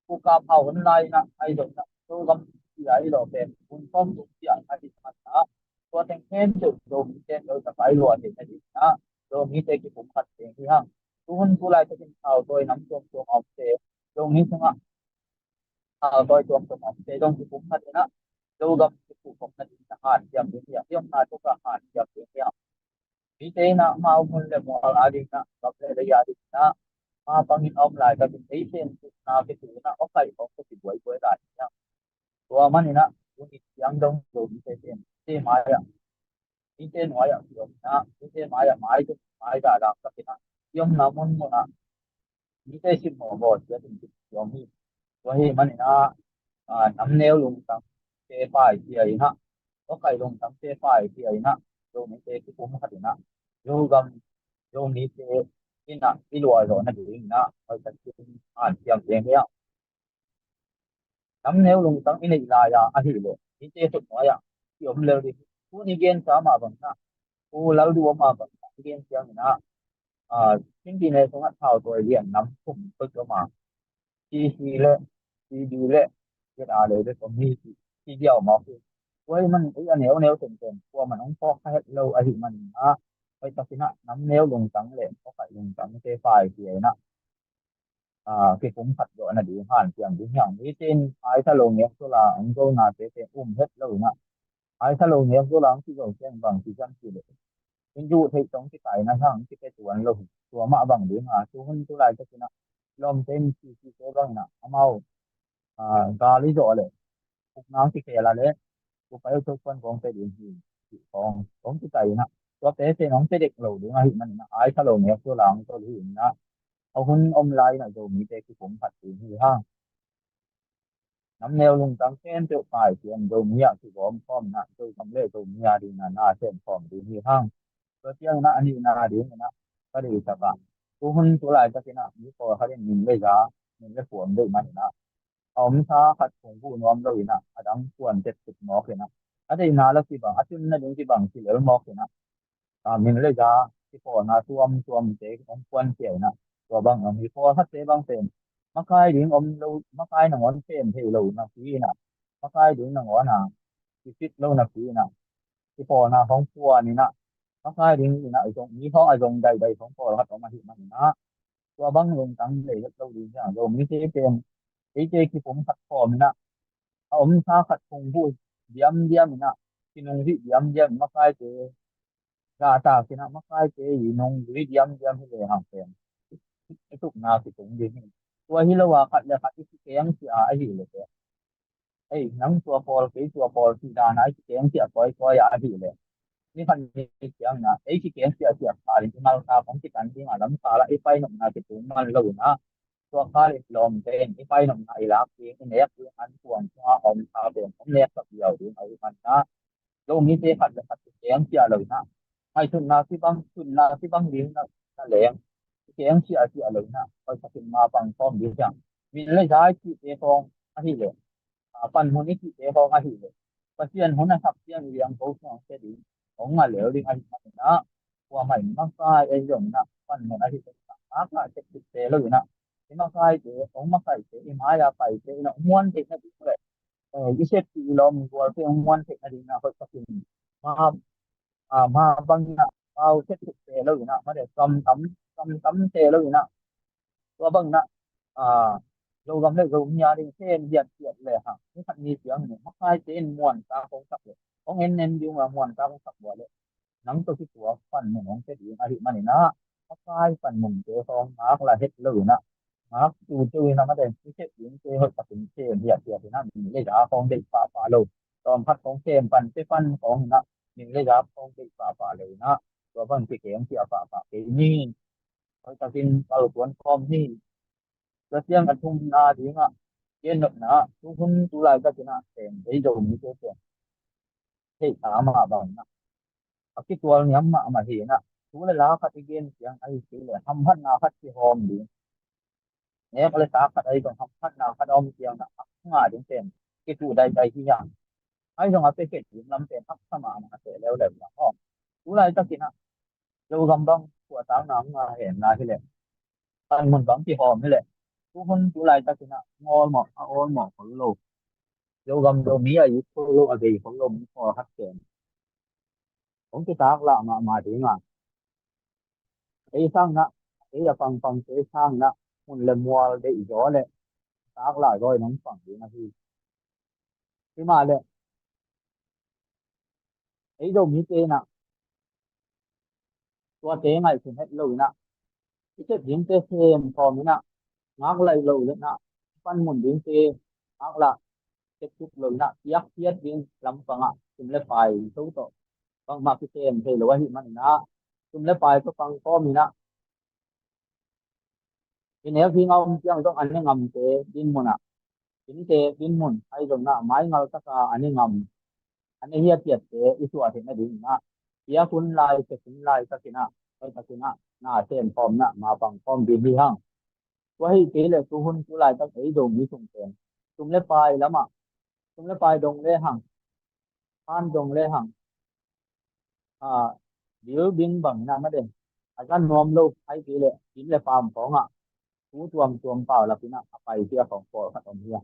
kukap hau hun lai in ah ahi zong in ah, Zogam cih a i lawh pen hun khawm tung cih a i man ah, tua teng khempeuh Zomite in Zo tapai lua theih nading in ah, Zomite kipumkhat ding hi hang. Tu hun tu laitakin thau tawi nam tuamtuam a omte, Zomi sungah thau tawi tuamtuam a omte zong kipumkhat in ah, Zogam kiphukhop nading in ah hanciam ding hi hang. I omna tungah hanciam ding hi hang. Mite in ah amau mun le mual a ding in ah, gam le lei a ding in ah, ma bangin a om laitakin ei pen tutna kitu in ah, Awkaih khawng kibuaibuai lai hi hang. Tua manin ah, tuni ciang dong Zomite pen mite mai-ah, mite nuai-ah kiom in ah, mite mai-ah mai tung mai dah lamsak in ah, i omna munmun ah mite simmawh bawlsia in kituam hi. Tua ahih manin ah, ah, namneu lungtangte paikhia in ah, awkaih lungtangte paikhia in ah, Zomite kipumkhat in ah, Zogam, Zomite in ah i luah zawh nading in ah hoihtakin hanciam ding hi hang. Namneu lungtang i neih lai-a ahih leh mite khutnuai-ah kiom lel ding hi. Tuni gensa mah bangin ah, tu lalduh om mah bangin ah i gen ciangin ah, ah, Chin Pyine sungah thautawi lian nam thum peuh om a, C C le C B le Z A le bek om hi, ci, ci ziau mawk hi. Tua ahih manin ei a neuneu tengteng kuaman hong phawk kha het lo ahih manin ah, hoihtakin ah namneu lungtang le awkaih lungtangte paikhia in ah, ah, kipumkhat zawh nading hanciam ding hi hang. Mite in aitha lo ngek sula hong zo nate teng um het lo in ah, aitha lo ngek sula hong kizo teng bang ci hiam cih leh, in duh theih tawh hong kitai na hang kipia tuan lo hi. Tua mah bang ding a, tu hun tu laitakin ah lawmte in C C te bangin ah amau, ah, gal i zawh leh ukna hong kikhel a leh, tu pai uh, tu pan kong pia ding hi, cih khawng hong kitai in ah, tua pia teng hong pia dek lo ding ahih manin ah, aitha lo ngek sula hong zo hi in ah, a hun om lai in ah Zomite kipumkhat ding hi hang. Namneu lungtang khempeuh paikhia in Zomi ah kigawm khawm in ah, Zogam le Zomi a dingin ah na sem khawm ding hi hang. Tua ciangin ah a nihna dingin ah ka deihsak ah, tu hun tu laitakin ah mi pawlkhat in min le za, min le phuang deih manin ah, a omsa khat phungvuh nuam lo in ah, a dang kuan tek tuk mawk in ah, a deihna la kibang, a tunna ding kibang kilel mawk in ah, ah, min le za kipawlna tuamtuamte hong kuankhia in ah, tua bang a mi pawlkhatte bang pen makai ding om lo, makai nangawn sem thei lo napi in ah, makai ding nangawn a kipit lo napi in ah, kipawlna hong kuan in ah, makai ding in ah, zong, mi hong a zong daidai hong pawlkhat om ahih manin ah, tua bang lungtang nei het lo ding hi hang. Zomite pen eite kipumkhat khawm in ah, a omsa khat phungvuh diamdiam in ah, kinunghih diamdiam, makaite zahtak in ah, makaite i nunghih diamdiam hi lehang pen i tukna kitung ding hi. Tua hi lo a, khat le khat i kikengsia ahih leh pen, ei, nang tua pawl, kei tua pawl, cih dan a i kikengsia kawikawi a ahih leh, ni khat ni ciangin ah ei kikengsia siah khalin i malkha kong kitan ding a, lamkal ah i painopna kitung man lo in ah, tua kal i lawmte in i painopna i lak ding, i nek ding, an kuang sungah a omsa pen hong nek sak ziau ding ahih manin ah, Zomite khat le khat kikengsia lo in ah, ngaihsutna kibang, sutna kibang ding na, na leng, kikengsia sia lo in ah, hoihtakin mapang khawm ding hi hang. Min le za i cihte khawng ahih leh, ah, panmun i cihte khawng ahih leh, Pasian hun a sak ciang i liangko sungah hong pia ding, hong ngah lel ding ahih manin ah, kuamah in makai ei zong in ah panmun ahih leh, ngaklah tek tek te lo in ah, i makaite, hong makaite, i mai-a paite in ah hong muan theih nading leh, eh, i seppi i lawm gualte hong muan theih nading in ah, hoihtakin ma, ah, ma bangin ah pau tek tek te lo in ah, mate, kam tam, kam tam te lo in ah, tua bangin ah, ah, Zogam le Zomi a ding sem hiathiat lehang, ni khat ni ciangin makaite in muantak hong sak leh, hong en en ding uh a, muantak hong sak uh a leh, nang tawh kituak panmun hong pia ding ahih manin ah, makai panmunte khawng ngaklah het lo in ah, ngak tutu in ah, mate, i sep dingte hoihtakin sem hiathiat in ah, min le za khawng deih pahpah lo, tawmkhat khawng sem pan, pia pan khawng in ah, min le za khawng deih pahpah lo in ah, tua bang kikengsia pahpah kei ni. Hoihtakin kalsuan khawm ni. Tua ciang a thumna dingah, gen nopna ah, tu hun tu laitakin ah pen ei Zomite pen theih kha mah bangin ah, a kitual niam mahmah hi in ah, tu le la khat i gen ciang ahi kei leh hamphatna khat kihawm ding, nek le tak khat ahi zong hamphatna khat a om ciang ah, a ngah ding pen kituh daidai hi hang. Ahi zong a pia khet ding lam pen haksa mahmah se leuleu hi hang aw. Tu laitakin ah Zogam bang suahtakna hong ngah hen lai hi leh, panmun bang kihawm hi leh, tu hun tu laitakin ah a awlmawh, a awlmawh khol lo, Zogam Zomi a it khol lo, a bei khol lo mi pawlkhat pen hong kitaklah mahmah ding a, ei sangin ah, ei a pangpangte sangin ah mun le mual deihzaw le taklah zaw in hong pang ding ahi. Himahleh ei Zomite in ah tuate ngaihsun het lo in ah, i sep dingte sem khawm in ah, ngak laih loh le in ah, panmun dingte ngaklah tek tuk lo in ah, piakkhiat ding lampang ah sum le pai tawh bangmah kisem thei lo ahih manin ah, sum le pai tawh pang khawm in ah, I nek ding a om ciang zong a ne ngamte dinmun ah, innte dinmun ahi zongin ah, maingal taka a ne ngam, a ne hiathiatte i suah theih nadingin ah, piak hun lai, sep hun laitakin ah, laitakin ah na sem khawm, na mapang khawm ding hi hang. Tua hi kei leh tu hun tu laitak ei Zomi sung pen, sum le pai lamah, sum le pai dong le hang, han dong le hang, a, building bang na ma den, a zan nuam lo, ahi kei leh inn le farm khawngah thu tuamtuam pau lapin ah a pai sia khawng pawlkhat om hi a.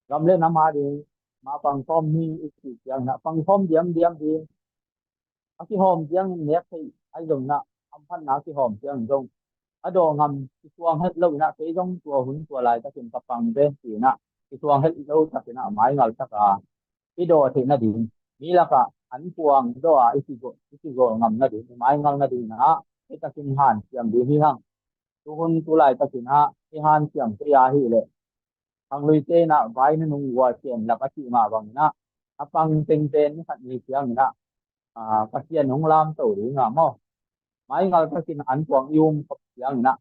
Gam le nam a ding mapang khawm ni i cih ciangin ah, pang khawm diamdiam ding, a kihawm ciangin nek theih ahi zongin ah, hamphatna a kihawm ciangin zong a dawh ngam kisuang het loin ah, kei zong tua hun tua laitakin ka pang ve ci-in ah, kisuang het lo takin ah maingal taka i dawh theih nading, mi lakah an puang dawh a i kigo, i kigo ngam nading, i maingal nadingin ah hih takin hanciam ding hi hang. Tu hun tu laitakin ah i hanciam kei a hih leh, khangluite in ah vai nunung gualcian lap a cih mah bangin ah, a pang tengte ni khat ni ciangin ah, a, Pasian hong lamto ding a maw, maingal takin an puang i um khop ciangin ah,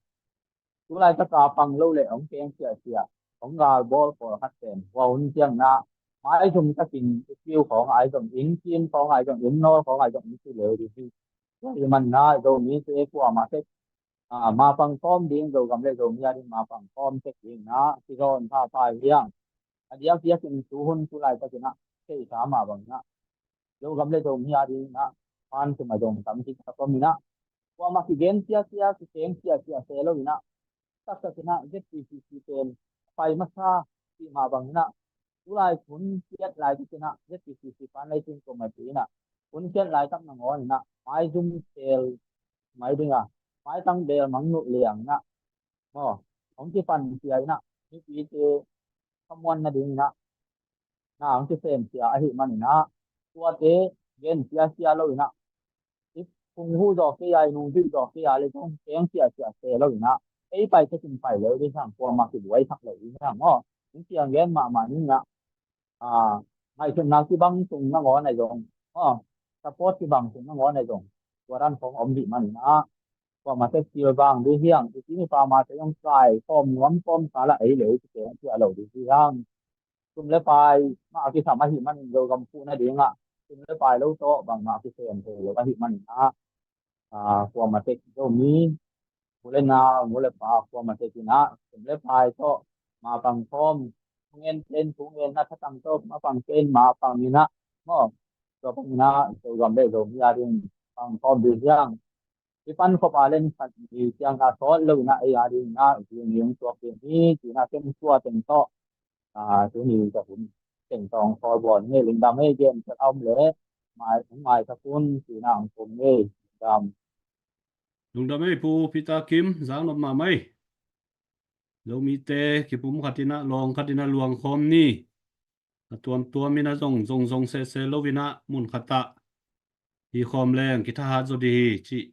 tu laitaka pang lo le hong keng siahsiah, hong galbawl pawlkhat pen tua hun ciangin ah maizum takin i kiu khawng ahi zong, inn kim khawng ahi zong, inn nawl khawng ahi zong, inn kileu ding hi. Tua hi manin ah Zomite kuamah tek, a, mapang khawm ding, Zogam le Zomi a ding mapang khawm tek dingin ah kizawn phapha hi hang. A diakdiakin tu hun tu laitakin ah theihsa mah bangin ah, Zogam le Zomi a dingin ah, pan sim a zong tam kik a tomin ah, kuamah kigen siasia, kikeng siasia se loin ah, taktakin ah Z P C C pen pai masa cih mah bangin ah, tu lai hun kiat laitakin ah Z P C C pan lei cin kuamah ci-in ah, hun kiat laitak nangawnin ah maizum tel mai ding a, maitang bel mang nuh liangin ah, maw, hong kipan sia in ah, mipite khamuan nadingin ah na hong kisem sia ahih manin ah, tuate gen siasia loin ah, i phung huh zawh kei a, i nung huh zawh kei a le zong keng siasia se loin ah, ei pai takin pai lo ding hi hang, kuamah kibuai thak lo ding hi hang maw. Hong kiang gen mahmah ning ah, a, ngaihsutna kibang sung nangawn ahi zong, a, support kibang sung nangawn ahi zong, tua dan khawng om dih manin ah, kuamah tek kilvang ding hi hang, i ci i pamate zong kaikhawm nuam kawmkal ah ei le ei kikeng siah lo ding hi hang. Sum le pai mah a kisam ahih manin Zogam phuh nadingah sum le pai lo tawh bangmah a kisem thei lo ahih manin ah, a, kuamah tek Zomi, u le nau, nu le pa, kuamah tek in ah sum le pai tawh mapang khawm, thu ngen pen thu ngen, na thatang tawh mapang pen mapang in ah, maw, tua bangin ah Zogam le Zomi a ding pang khawm ding hi hang. I pan khop a len khat ni ciang a sawt loin ah ei a dingin ah zing ning tuak ding hi ci-in ah kem tua teng tawh, a, tuni ka hun teng tawh sawl bawl ni. Lungdam ei, gen tel a om leh mai, mai ka kun ci-in ah hong kum ni. Lungdam. Lungdam ei Pu Peter Kim, zang nop mahmah ei. Zomite kipum khat in ah, lawng khat in ah luang khawm ni. A tuamtuam in ah zong, zong, zong sese loin ah mun khat ah hi khawm leng kithahat zaw dih hi cih,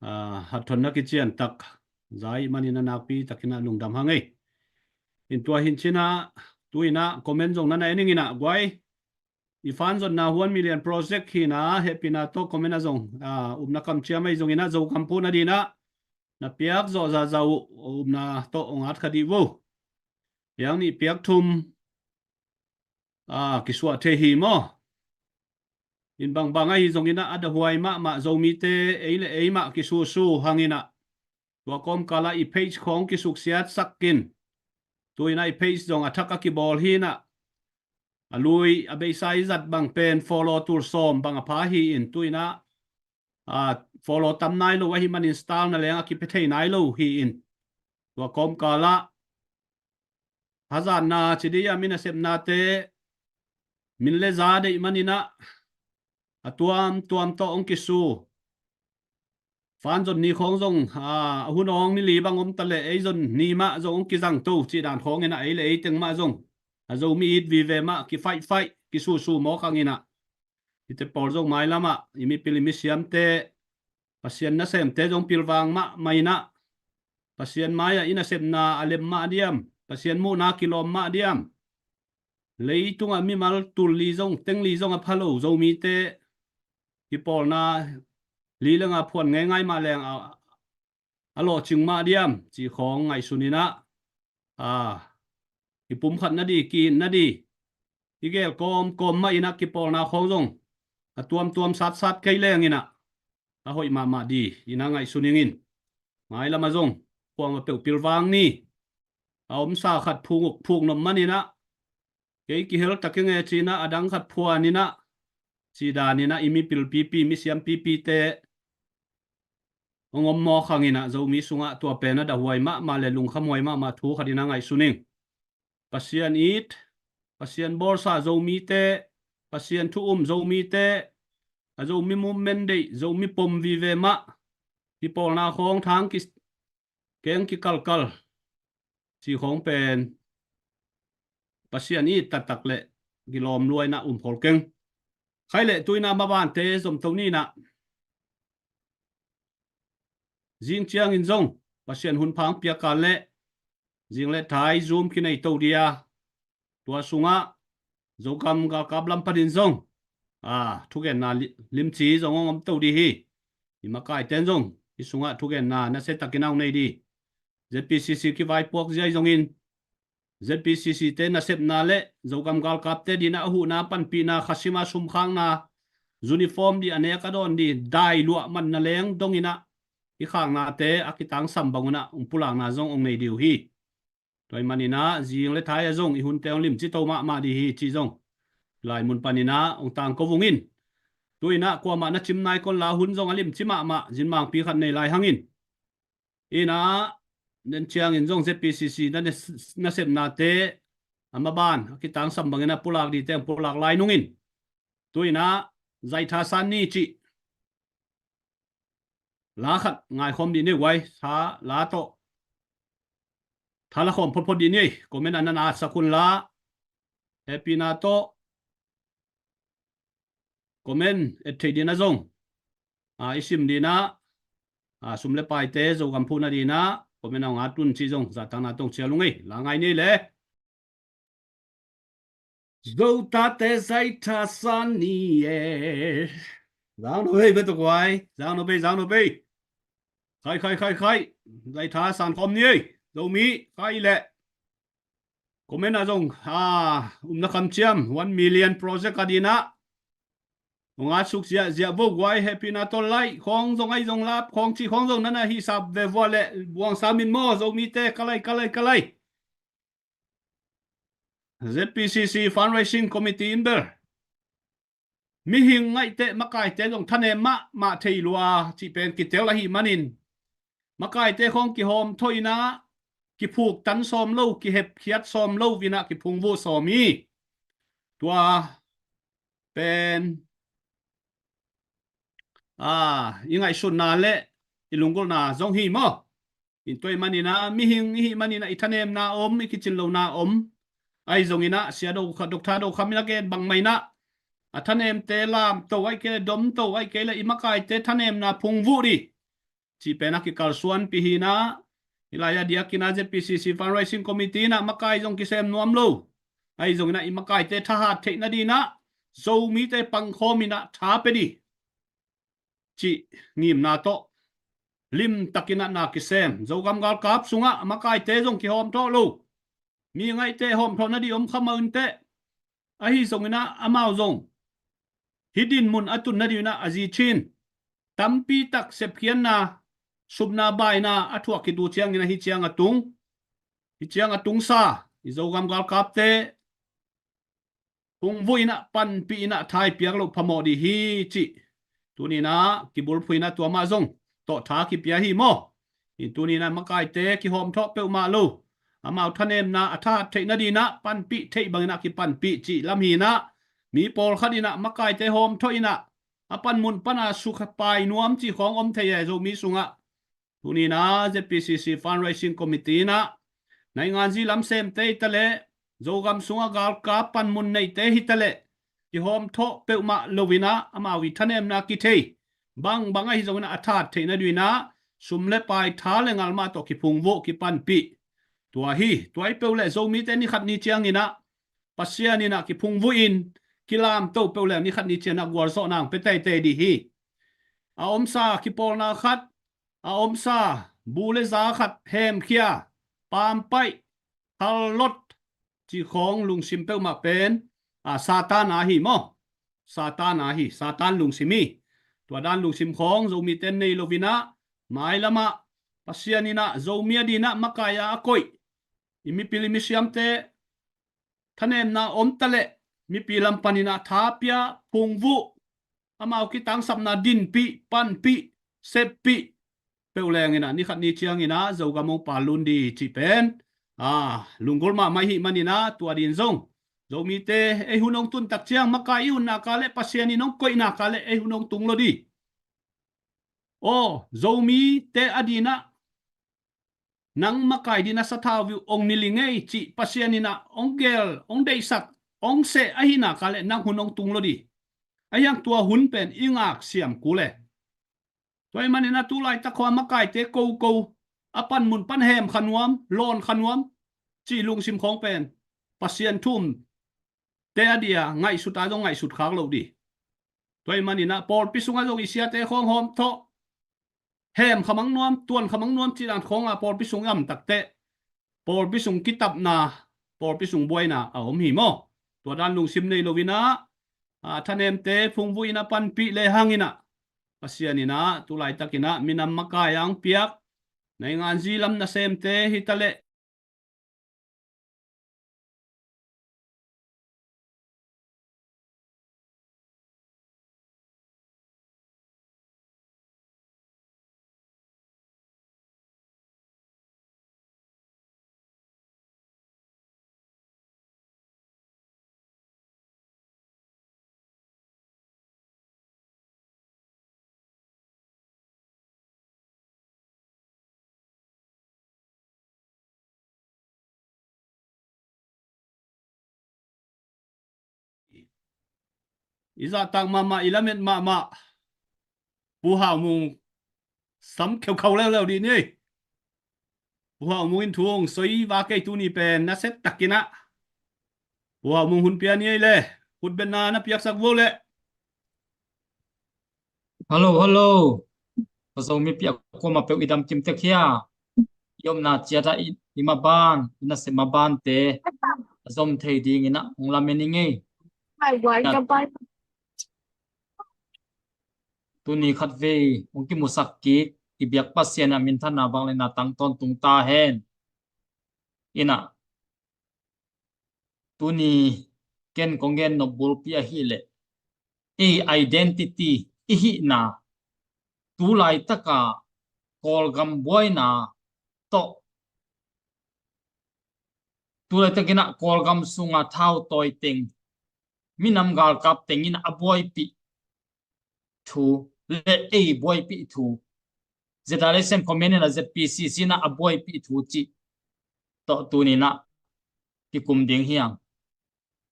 a, hathonna kician tak za ahih manin ah nakpi takin ah lungdam hang ei. In tua hi in cin ah, tu in ah comment zong na na en ing in ah guai. I fan zonna Huan Million Project hi in ah, hehpihna tawh comment ah zong, a, upna kamciam ahi zongin ah Zogam phuh nadingin ah na piak zawh zahzah uh, upna tawh hong at kha dih vo. Piak nih, piak thum, a, kisuah thei hi maw. In bangbang ahi zongin ah, a dahuai mahmah Zomite ei le ei mah kisusu hangin ah, tua kawmkal ah i page khawng kisuksiat sak in. Tu in ah i page zong a thak a kibawl hi in ah, a lui a beisa i zat bang pen follow tul sawm bang a pha hi in, tu in ah, a, follow tam nai lo ahih manin style na leng a kipia thei nai lo hi in. Tua kawmkal ah hazatna ci dih a, mi nasepnate min le za deih manin ah a tuamtuam tawh hong kisu. Fan zon ni khawng zong, a, a hun awng ni li bang om ta leh ei zon ni mah zong hong kizang to cih dan khawngin ah, ei le ei teng mah zong a Zomi it vive mah kifaihfaih, kisusu mawk hangin ah, hihte pawl zong mailam ah i mipil i misiamte, Pasian nasemte zong pilvang mahmah in ah, Pasian mai-ah i nasepna a lem mah diam, Pasian muhna kilawm mah diam, leitungah mimal tul li zong, teng li zong a pha lo Zomite kipawlna li le nga phuan ngeingai mah leng a, a lawhcing mah diam ci khawng ngaihsun inah, a, i pumkhat nadi, ki-it nadi, i gel kawmkawm mah inah kipawlna khawng zong a tuamtuam satsat kei leng inah a hoih mahmah di inah ngaihsun ing in. Mailam ah zong kuamah peuh pilvang ni. A omsa khat phung uk phuk nop man inah, kei kihel tak ing e ci inah a dang khat phuan inah, ci dan inah i mipil pipi, misiam pipite hong om mawk hang inah Zomi sungah tua pen a dahhuai mahmah le lungkhamhuai mahmah thu khat inah ngaihsun ing. Pasian it, Pasian bawlsa Zomite, Pasian thu um Zomite, a Zomi movement deih, Zomi pom vive mah, kipawlna khawng thang ki, keng kikalkal ci khawng pen Pasian it taktak le kilawm lua inah um khol keng. Khai le tu inah mabante zomto ni inah. Zing ciangin zong Pasian hun phang piak kal le zing le thai Zoom kinei to dia, tua sungah Zogam galkap lam panin zong, a, thugenna li-, limci zong hong om to di hi. I makaiten zong i sungah thugenna nasia takin a hong nei di. ZPCC kivaipuak zia hi zongin, ZPCC te nasepna le Zogam galkapte dinah a huhna, panpihna, khasima, sumkhakna, uniform di a nek a dawn di, dai luah man na leng dong inah i khaknate a kitangsam bang unah hong pulakna zong hong nei di uh hi. Tua ahih man inah zing le thai ah zong i hunte hong limci to mahmah di hi ci zong lai mun pan inah hong tangko vung in. Tu inah kuamah na cim nai kon la, hun zong a limci mahmah, zinmangpi khat nei lai hang in. Inah, nen ciangin zong ZPCC na, nasepnate a maban a kitangsam bang inah pulak dite hong pulak lai nung in. Tu inah zaitha san ni cih la khat ngaikhawm dih ni uh ai, tha la tawh tha la khawm photphot dih ni. Comment a na na sak un la, hehpihna tawh comment et theih dih na zong, a, i sim dih na, a, sum le paite Zogam phuhna dih na comment a hong at un ci zong zahtakna tawh hong cial ung ei. La ngai ni le. Zo tate zaitha san ni e. Zang no bei, betok wai. Zang no bei, zang no bei. Khai, khai, khai, khai. Zaitha san khawm ni ei. Zomi, khai le. Comment ah zong, a, umna kamciam, one million project a dinah hong atsuk ziahziah vo guai, hehpihna tawh lai khawng zong, ai zong lap khawng ci khawng zong, nana hisap ve vua le buang samin maw, Zomite, ka lai, ka lai, ka lai. ZPCC Fundraising Committee in bel mihing ngaihteh makaite zong thanem mahmah thei lua cih pen kitel ahih manin, makaite khawng kihawm thawh inah kiphuk tan sawm lo, kihepkhiat sawm lo inah kiphungvuh sawm hi. Tua pen, a, i ngaihsutna le i lunggulhna zong hi maw? In tua ahih maninah mihing i hih maninah i thanemna om, i kicin lohna om. Ahi zonginah sia do kha, Doctor Do Kham in a gen bangmah inah a thanemte lamto ahih kei le, domto ahih kei le, i makaite thanemna phungvuh dih cih pen a kikalsuanpih hi inah, hih lai-ah diakinah ZPCC Fundraising Committee inah makai zong kisem nuam lo. Ahi zonginah i makaite thahat theih nadinah Zomite pangkhawm inah tha pia dih cih ngimna tawh limtakinah na kisem. Zogam galkap sungah makaite zong kihawm thawh lo. Mi ngaihteh hawm thawh nadih om kha mah inteh. Ahi zonginah amau zong hih dinmun a tun nadinah a zi cin tampi tak sepkhiatna, supna, baina a thuak khit uh ciangin ahi ciang a tung, hih ciang a tungsa i Zogam galkapte phungvuh inah, panpih inah, thai piak loh phamawh dih hi cih tuninah kibulphuh inah tua mah zong tawh tha kipia hi maw? In tuninah makaite kihawm thawh peuhmah lo, amau thanemna a thahat theih nadinah panpih theih banginah kipanpih cih lam hi inah, mi pawlkhat inah makaite hawm thawh inah a panmun pana sukha pai nuam cih khawng om thei e Zomi sungah. Tuninah ZPCC Fundraising Committee inah nainganzi lam semte hi taleh, Zogam sungah galkap panmun neite hi taleh, kihawm thawh peuhmah lo inah amau i thanemna kithei bangbang ahi zonginah a thahat theih nadinah sum le pai, tha le ngal mah tawh kiphungvuh, kipanpih. Tua hi, tua hi peuh le Zomite ni khat ni cianginah Pasian inah kiphungvuh in kilamto peuh le ni khat ni cianah gualzawhna hong pia teitei dih hi. A omsa kipawlna khat, a omsa bu le za khat hemkhia, pampaih, thallot cih khawng lungsim peuhmah pen, a, Satan a hi maw? Satan a hi, Satan lungsim hi. Tua dan lungsim khawng Zomite nei loinah, mailamah Pasian inah Zomi a dinah makai a a koih i mipil i misiamte thanemna om taleh mipi lam paninah tha pia, phungvuh, amau kitangsapna dinpih, panpih, seppih peuh lenginah ni khat ni cianginah Zogam hong pallun di cih pen, a, lunggulh mahmah i hih maninah tua din zong Zomite ei hun hong tuntak ciang makai i hun naka le Pasian in hong koih naka le ei hun hong tung lo di. Aw, Zomite a dinah nang makai dina sathau viu ong nili ngei cih Pasian inah ong gel, ong deihsak, ong seh ahi naka le nang hun ong tung lo di. Ahiang tua hun pen i ngak siam kul e. Tua i maninah tulaitak khua makaite koko a panmun pan hem kha nuam, lawn kha nuam cih lungsim khawng pen Pasian thum te a dia ngaihsut a zong ngaihsut khak lo di. Tua i maninah pawlpi sungah zong i siate khawng hawm thawh hem khamang nuam, tuan khamang nuam cih dan khawng a pawlpi sung i am takteh pawlpi sung kitapna, pawlpi sung buaina a om hi maw? Tua dan lungsim nei loinah, a, thanemte phungvuh inah panpih le hanginah Pasian inah tulaitakinah minam makai ang piak, naingan zi lam nasemte hitaleh I zahtak mahmah, i lamet mahmah Pu Hau Mung sam kheukhau leuleu dih ni. Pu Hau Mung in thu hong soi va kei tuni pen na set takinah Pu Hau Mung hun pia ni ei le khutbetna na piaksak vo le. Hello, hello. Ka Zomi piak kuamah peuh i dam kim tek hia? I omna ciatah i, i maban, i nasep mabante a zom thei dinginah hong lamen i ngei. Tuni khatvei hong kimusak kik i biak Pasian a minthanna vangliatna tang tawntung ta hen. Inah tuni ken kong gen nop bulpi ahileh ei identity i hihna, tulaitaka Kawlgam buaina tawh, tulaitakinah Kawlgam sunga thautawi teng, minam galkap tengin a buaipih thu le ei buaipih thu, Zedalesen Khomenin a Z P C C na a buaipih thu cih tawh tuninah kikum ding hiang.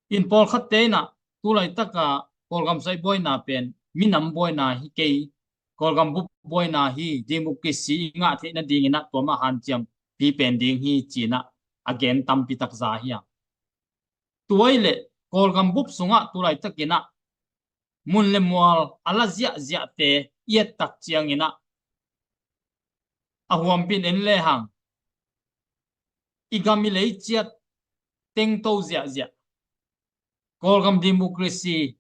In pawlkhatte inah tulaitaka Kawlgam sai buaina pen minam buaina hi kei, Kawlgam bup buaina hi, democracy i ngah theih nadinginah tua mah hanciam pi pen ding hi cinah a gen tampi takza hiang. Tua i le Kawlgam bup sungah tulaitakinah mun le mual a la ziahziahte i ettak cianginah a huampin en lehang i gam i lei ciat tengto ziahziah Kawlgam democracy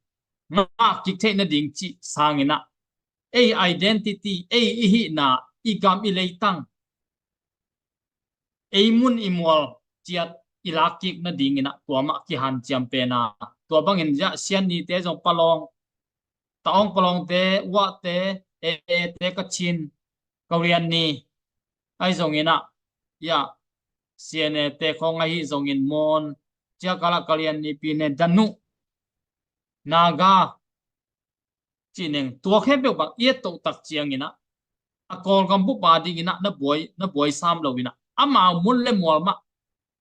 ngah kik theih nading cih sanginah ei identity, ei i hihna, i gam i leitang, ei mun i mual ciat i lak kik nadinginah tua mah kihanciam pena. Tua bangin ziah Siannite zong palawng, Taung palawngte, Uahte, Eete, Kachin, Karianni ahi zonginah, iah C N A te khawng ahi zongin Mon, ciakala Karianni, Pine, Danu, Naga, cihneng tua khempeuh bang i et tohtak cianginah a Kawlgam bup a dinginah na buai, na buai sam loinah amau mun le mual mah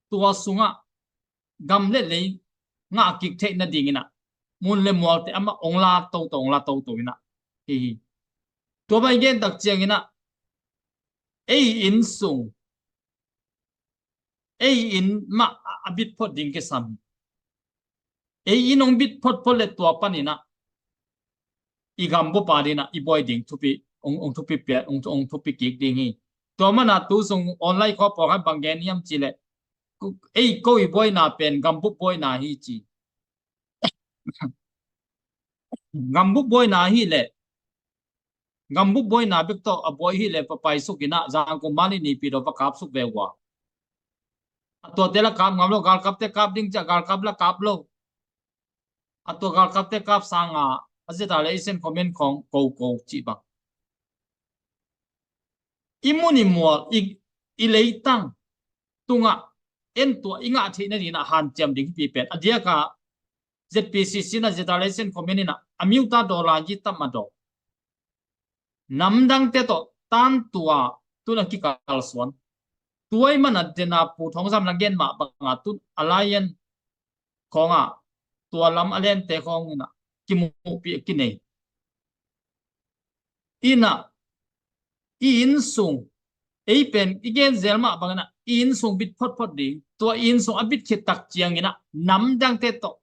tua sungah gam le lei ngah kik theih nadinginah mun le mualte amah ong la toto, ong la toto inah hi hi. Tua bai gentak cianginah ei inn sung, ei inn mah a, a bit phot ding kisam hi. Ei inn ong bit photphot le tua paninah i gam bup a dinah i buai ding thupi, ong, ong thupi pia, ong, ong thupi kik ding hi. Tua mana tu sung online khua pawlkhat bang gen hiam cih leh, ei ko i buaina pen gambup buaina hi ci. Gambup buaina hi leh, gambup buaina bek tawh a buai hi leh, papai suk inah zangkum mani nipi dawh va kap suk ve ua. A tuate la kap ngam lo, galkapte kap ding ciah galkap la kap lo. A tua galkapte kap sanga a zeta le Asian comment khawng koko cih bang. I mun i mual, i, i leitang tungah en tua i ngah theihna dinah hanciam ding hipi pen. A diaka Z P C C na zeta le Asian comment inah a miuta dawla yi tam a daw. Namdangte tawh tantua tun a kikalsuan. Tuai mana dena pu thawngzam na gen mah banga tun alliance khawnga tua lam a lente khawng inah kimuhpih kinei. Inah i innsung, ei pen i gen zel mah bangin ah i innsung bit photphot ding, tua i innsung a bit khit tak ciangin ah namdangte tawh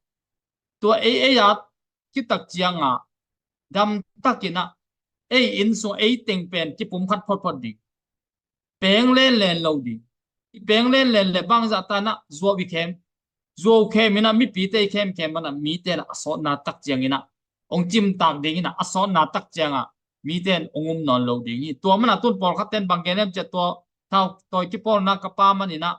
tua ei ei at khit tak cianga damtakin ah ei innsung ei teng pen kipum khat photphot ding. Peng lenlen lo ding. I peng lenlen le bangzah tanah zuau i khem, zuau khem inah mipite i khemkhem manah mite lah a sawtna tak ciang inah hong cimtak ding inah a sawtna tak ciangah mite in hong um nawn lo ding hi. Tua manah tun pawlkhat ten bang gen em ciah tua thau tawi kipawlna ka pa man inah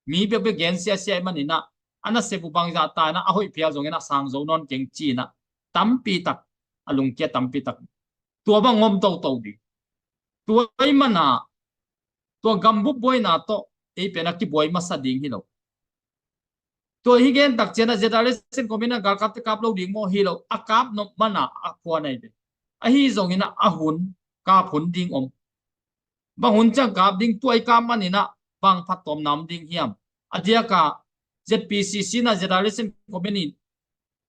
mi bekbek gen siasia i man inah a nasep uh bangzah ta inah a hoih phial zong inah sang zo nawn keng ci inah tampi tak a lungkia tampi tak tua bang ngom toto ding. Tua i mana tua gambup buaina tawh ei pen a kibuai masa ding hi lo. Tua hi gen tak cianah zeta le sen komin a galkapte kap lo ding maw hi lo, a kap nop mana a khua nei ve. Ahi zongin a hun kap hun ding om. Bang hun ciang kap ding, tua i kap maninah bang phattuamna om ding hiam? A diaka Z P C C na zeta le sen komin in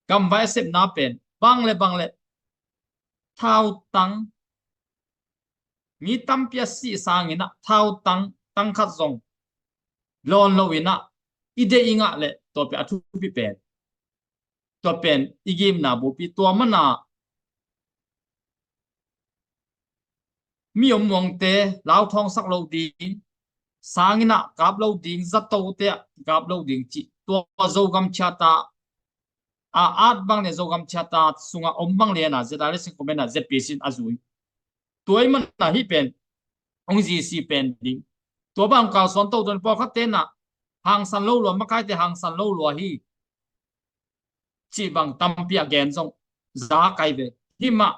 gamvai a sepna pen bang le bang le thautang mi tampi a sih sanginah thautang tangkhat zong lawn loinah i deih i ngah le tua pen a thupi pen, tua pen i gimna bupi. Tua mana mi om muangte lauthawngsak lo ding, sanginah kap lo ding, zatote ah kap lo ding cih tua Zogam thiata a at bang le Zogam thiata sunga om bang lena zeta le sen komin a Z P C in a zui. Tua i mana hi pen hong zisi pen ding. Tua bang kalsuan toto in pawlkhat tenah hangsan lo lua, makaite hangsan lo lua hi cih bang tampi a gen zong za kai ve. Himah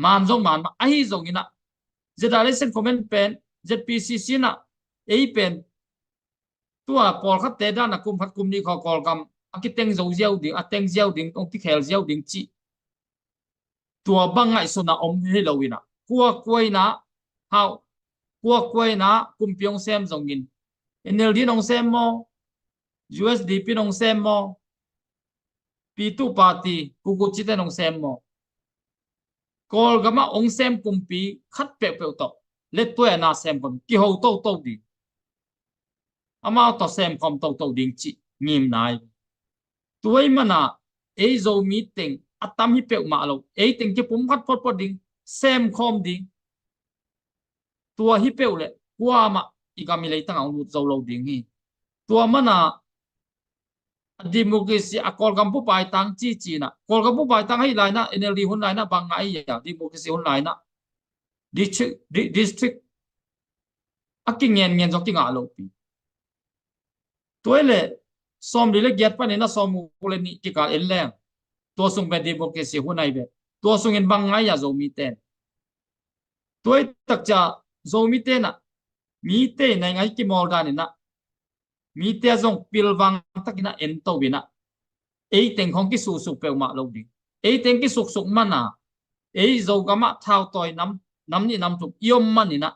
man zong man mah ahi zonginah zeta le sen komin pen Z P C C nah ei pen tua pawlkhatte dana kum khat kum nih khaw Kawlgam a kiteng zo ziau ding, a teng ziau ding, hong kikhel ziau ding cih tua bang ngaihsuna om hi loinah kua kuaina hau, kua kuaina kumpi hong sem zongin N L D in hong sem maw, U S D P in hong sem maw, P two party kukucite in hong sem maw, Kawlgamah hong sem kumpi khat peuhpeuh tawh lettuai a na sem khawm kiho toto ding, amau tawh sem khawm toto ding cih ngimnai. Tuai mana ei Zomi teng a tam hi peuhmah lo, ei teng kipum khat photphot ding, sem khawm ding. Tua hi peuh le kuamah i gam i leitangah hong lut zo lo ding hi. Tua mana a democracy a Kawlgam pu paitang cicinah, Kawlgam pu paitang ahi lainah N L D hun lainah bang ngah ahi a democracy hun lainah district, di-, district a kingen ngen zong kingah lopi. Tuai le sawm li le giat panin a sawm uk le nih kikal en leng tua sung pen democracy hun ahi ve. Tua sungin bang ngai a Zomi ten tuai takcia Zomi tenah mite i nai ngai kimawl daninah mite a zong pilvang takinah en to inah ei teng khawng kisuksuk peuhmah lo ding. Ei teng kisuksuk mana ei Zogamah thautawi nam, nam nih nam thum i om maninah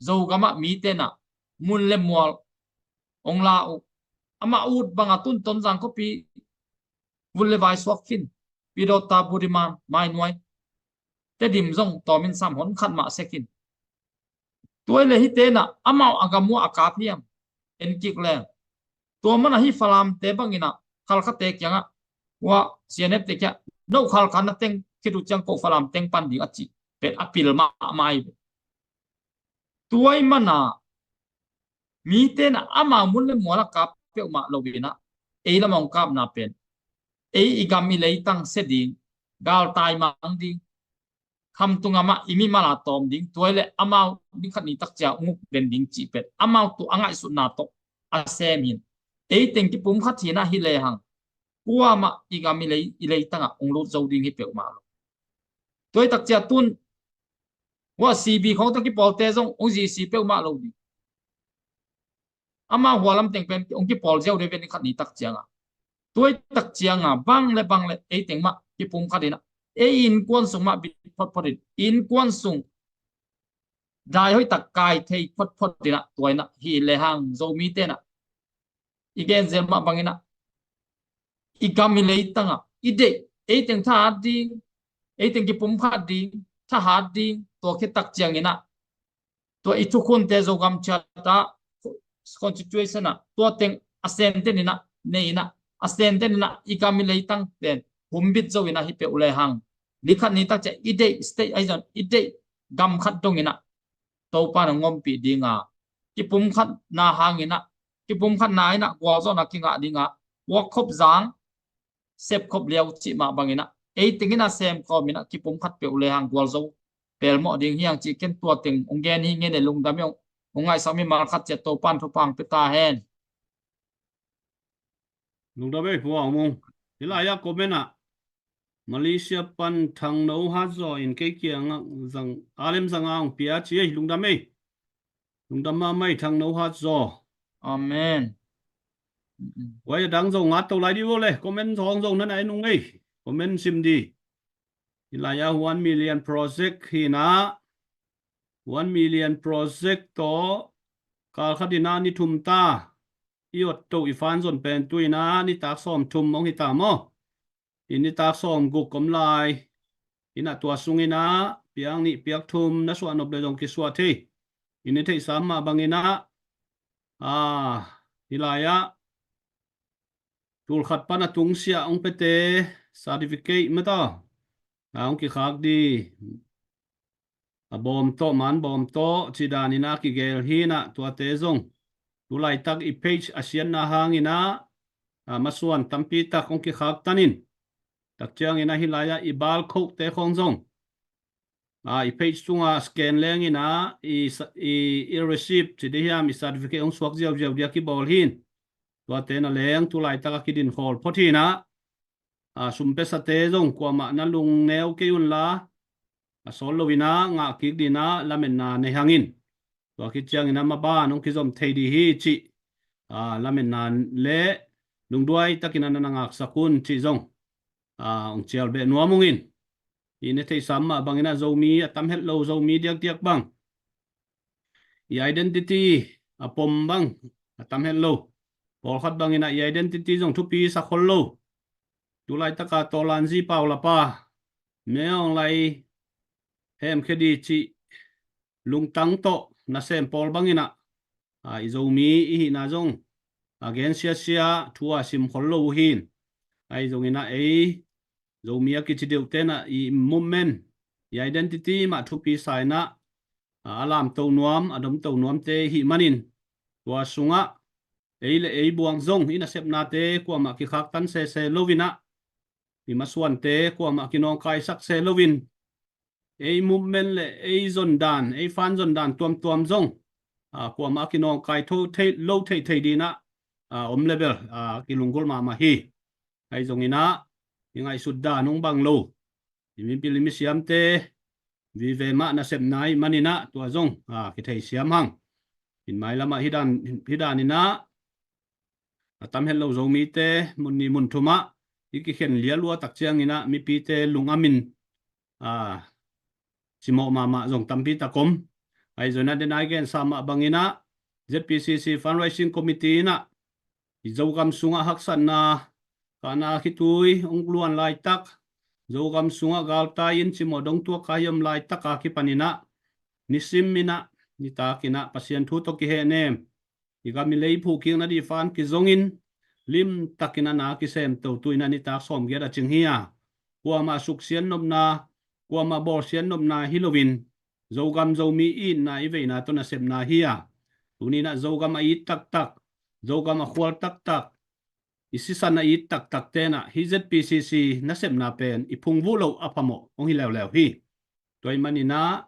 Zogamah mite nah mun le mual hong la uh. Amah ut banga tun Tonzang khuapi vun le vai suak khin, Pidawta, Budiman, Mainuai, Tedim zong tawmin sam hon khat mah sek khin. Tuai le hite nah amau a gam uh a kap hiam en kik leng. Tua mana hi Falamte banginah Khalkhate kiangah, ua C N F te kiangah no Khalkha na teng khit uh ciang ko Falam teng pan ding a cih pen a pil mahmah hi. Tua ahih manin mite in amau mun le mual ah kap peuhmah lo in ah, ei lam ah hong kapna pen ei i gam i leitang sia ding, galtai mang ding, khamtung gam ah i mimal a tawm ding, tua hi leh amau ni khat ni tak ciang hong uk den ding cih pen amau tawh a ngaihsutna tawh a sem hi in, ei teng kipumkhat hi in ah hi lehang kuamah i gam i lei, i leitang ah hong lut zo ding hi peuhmah lo. Tua hi tak ciang tun, hua C B khawng tawh kipawlte zong hong zisi peuhmah lo ding. Amau hua lam teng pen hong kipawl ziau deuh ve ni khat ni tak ciang a. Tua hi tak ciang a bang le bang le ei teng mah kipumkhat in ah, ei innkuan sung mah bit photphot in, innkuan sung dai hoih tak kai thei photphot in ah, tua in ah hi lehang Zomite in ah i gen zel mah bang in ah i gam i leitang ah i deih, ei teng thahat ding, ei teng kipumkhat ding, thahat ding, tua khit tak ciang in ah tua i thukhunte Zogam Charter ah, constitution ah tua teng a senten in ah nei in ah, a senten in ah i gam i leitang pen humbit zo in ah hi peuh lehang ni khat ni tak ciang i deih state ahi zong i deih gam khat dong in ah Topa in hong ompih ding a, kipumkhatna hang in ah, kipumkhatna in ah gualzawhna kingah ding a, puak khop zang, sep khop liau cih mah bang in ah ei teng in ah sem khawm in ah kipumkhat peuh lehang gualzo pelmawh ding hi hang cih ken tua teng hong gen hi ing e. Lungdam e, hong ngaihsak mimal khat ciat Topa in thupha hong pia ta hen. Lungdam e, Pu Aung Mung. Hi lai ah comment ah, Malaysia pan Thang No Hat Zaw in kei kiang ah zang, a lem zang a hong pia ci e, lungdam e. Lungdam mahmah e Thang No Hat Zaw. Amen. Wai a dang zo ngat to lai di vo le, comment zong zo na nai nung e. Comment sim di. Hi lai ah one million project hi in ah, one million project tawh kal khat in ah ni thum ta i ot to i fan zon pen tu in ah nitak sawm thum hong hi ta maw? I nitak sawm guk om lai in ah, tua sung in ah piak nih piak thum na suah nop le zong kisuah thei. I ni theihsa mah bang in ah, a, hi lai ah tul khat pan a tungsiah hong piate certificate mah ta a hong kikhak di, a bawm tawh, man bawm tawh cih dan in ah kigel hi in ah, tuate zong tu laitak i page a siatna hang in ah, a, masuan tampi tak hong kikhak tan in, tak ciang in ah hi lai ah i barcode te khawng zong, a, i page sung ah scan leng in ah i sa-, i, i receipt ci di hiam, i certificate hong suak ziauziau dia kibawl hi in, tuate na leng tu laitak a kidin khawl phot hi in ah, a, sum piasate zong kuamah na lungneu kei un la, a, sawl lo in ah ngah kik ding in ah lametna nei hang in. Tua khit ciang in ah maban hong kizom thei di hi cih, a, lametna le lungduai tak in ah na na ngaksak un cih zong, a, hong cial beh nuam ung in. I ni theihsa mah bang in ah Zomi a tam het lo, Zomi diakdiak bang i identity a pom bang a tam het lo. Pawlkhat bang in ah i identity zong thupi sa khol lo. Tu laitak a Tawlanzi Paulapa, Min Aung Hlaing hemkhia di cih lungtang tawh nasem pawl bang in ah, a, i Zomi i hihna zong a gen siasia, thu a sim khol lo uh hi in. Ahi zong in ah ei Zomi a kici deuhte in ah i movement, i identity mah thupi sa in ah, a, a lamto nuam, a domto nuamte i hih manin, tua sung ah ei le ei buang zong i nasepnate kuamah kikhaktan sese lo in ah, i masuante kuamah kinawngkaisak se lo in, ei movement le ei zondan, ei fan zondan tuamtuam zong, a, kuamah kinawngkai tho thei, lo theithei ding in ah, a, om le bel, a, kilunggulh mahmah hi. Ahi zong in ah i ngaihsut dan hong bang lo, i mipil i misiamte vive mah nasepna ahih manin ah tua zong, a, kitheisiam hang. In mailam ah hi dan, hi dan in ah a tam het lo Zomite mun nih mun thum ah i kikhen lialua tak ciang in ah mipite lungam in, a, cimawh mahmah zong tampi tak om. Ahi zong in ah den a i gensa mah bang in ah Z P C C Fundraising Committee in ah i Zogam sung ah haksatna, kahna khitui hong luan laitak, Zogam sung ah galtai in cimawh dong tuak kha hi om laitak a kipan in ah nisim in ah nitak in ah Pasian thu tawh kihehnem, i gam i lei phuhkikna ding fan kizong in limtak in ah na kisemto tu in ah nitak sawmgiat a cing hi a, kuamah suksiat nopna, kuamah bawlsiat nopna hi lo in, Zogam Zomi i itna i veina tawh nasepna hi a, tuni-in ah Zogam a it taktak, Zogam a khual taktak, i sisan a it taktak tenah hih Z P C C nasepna pen i phungvuh loh a phamawh hong hi leuleu hi. Tua ahih manin ah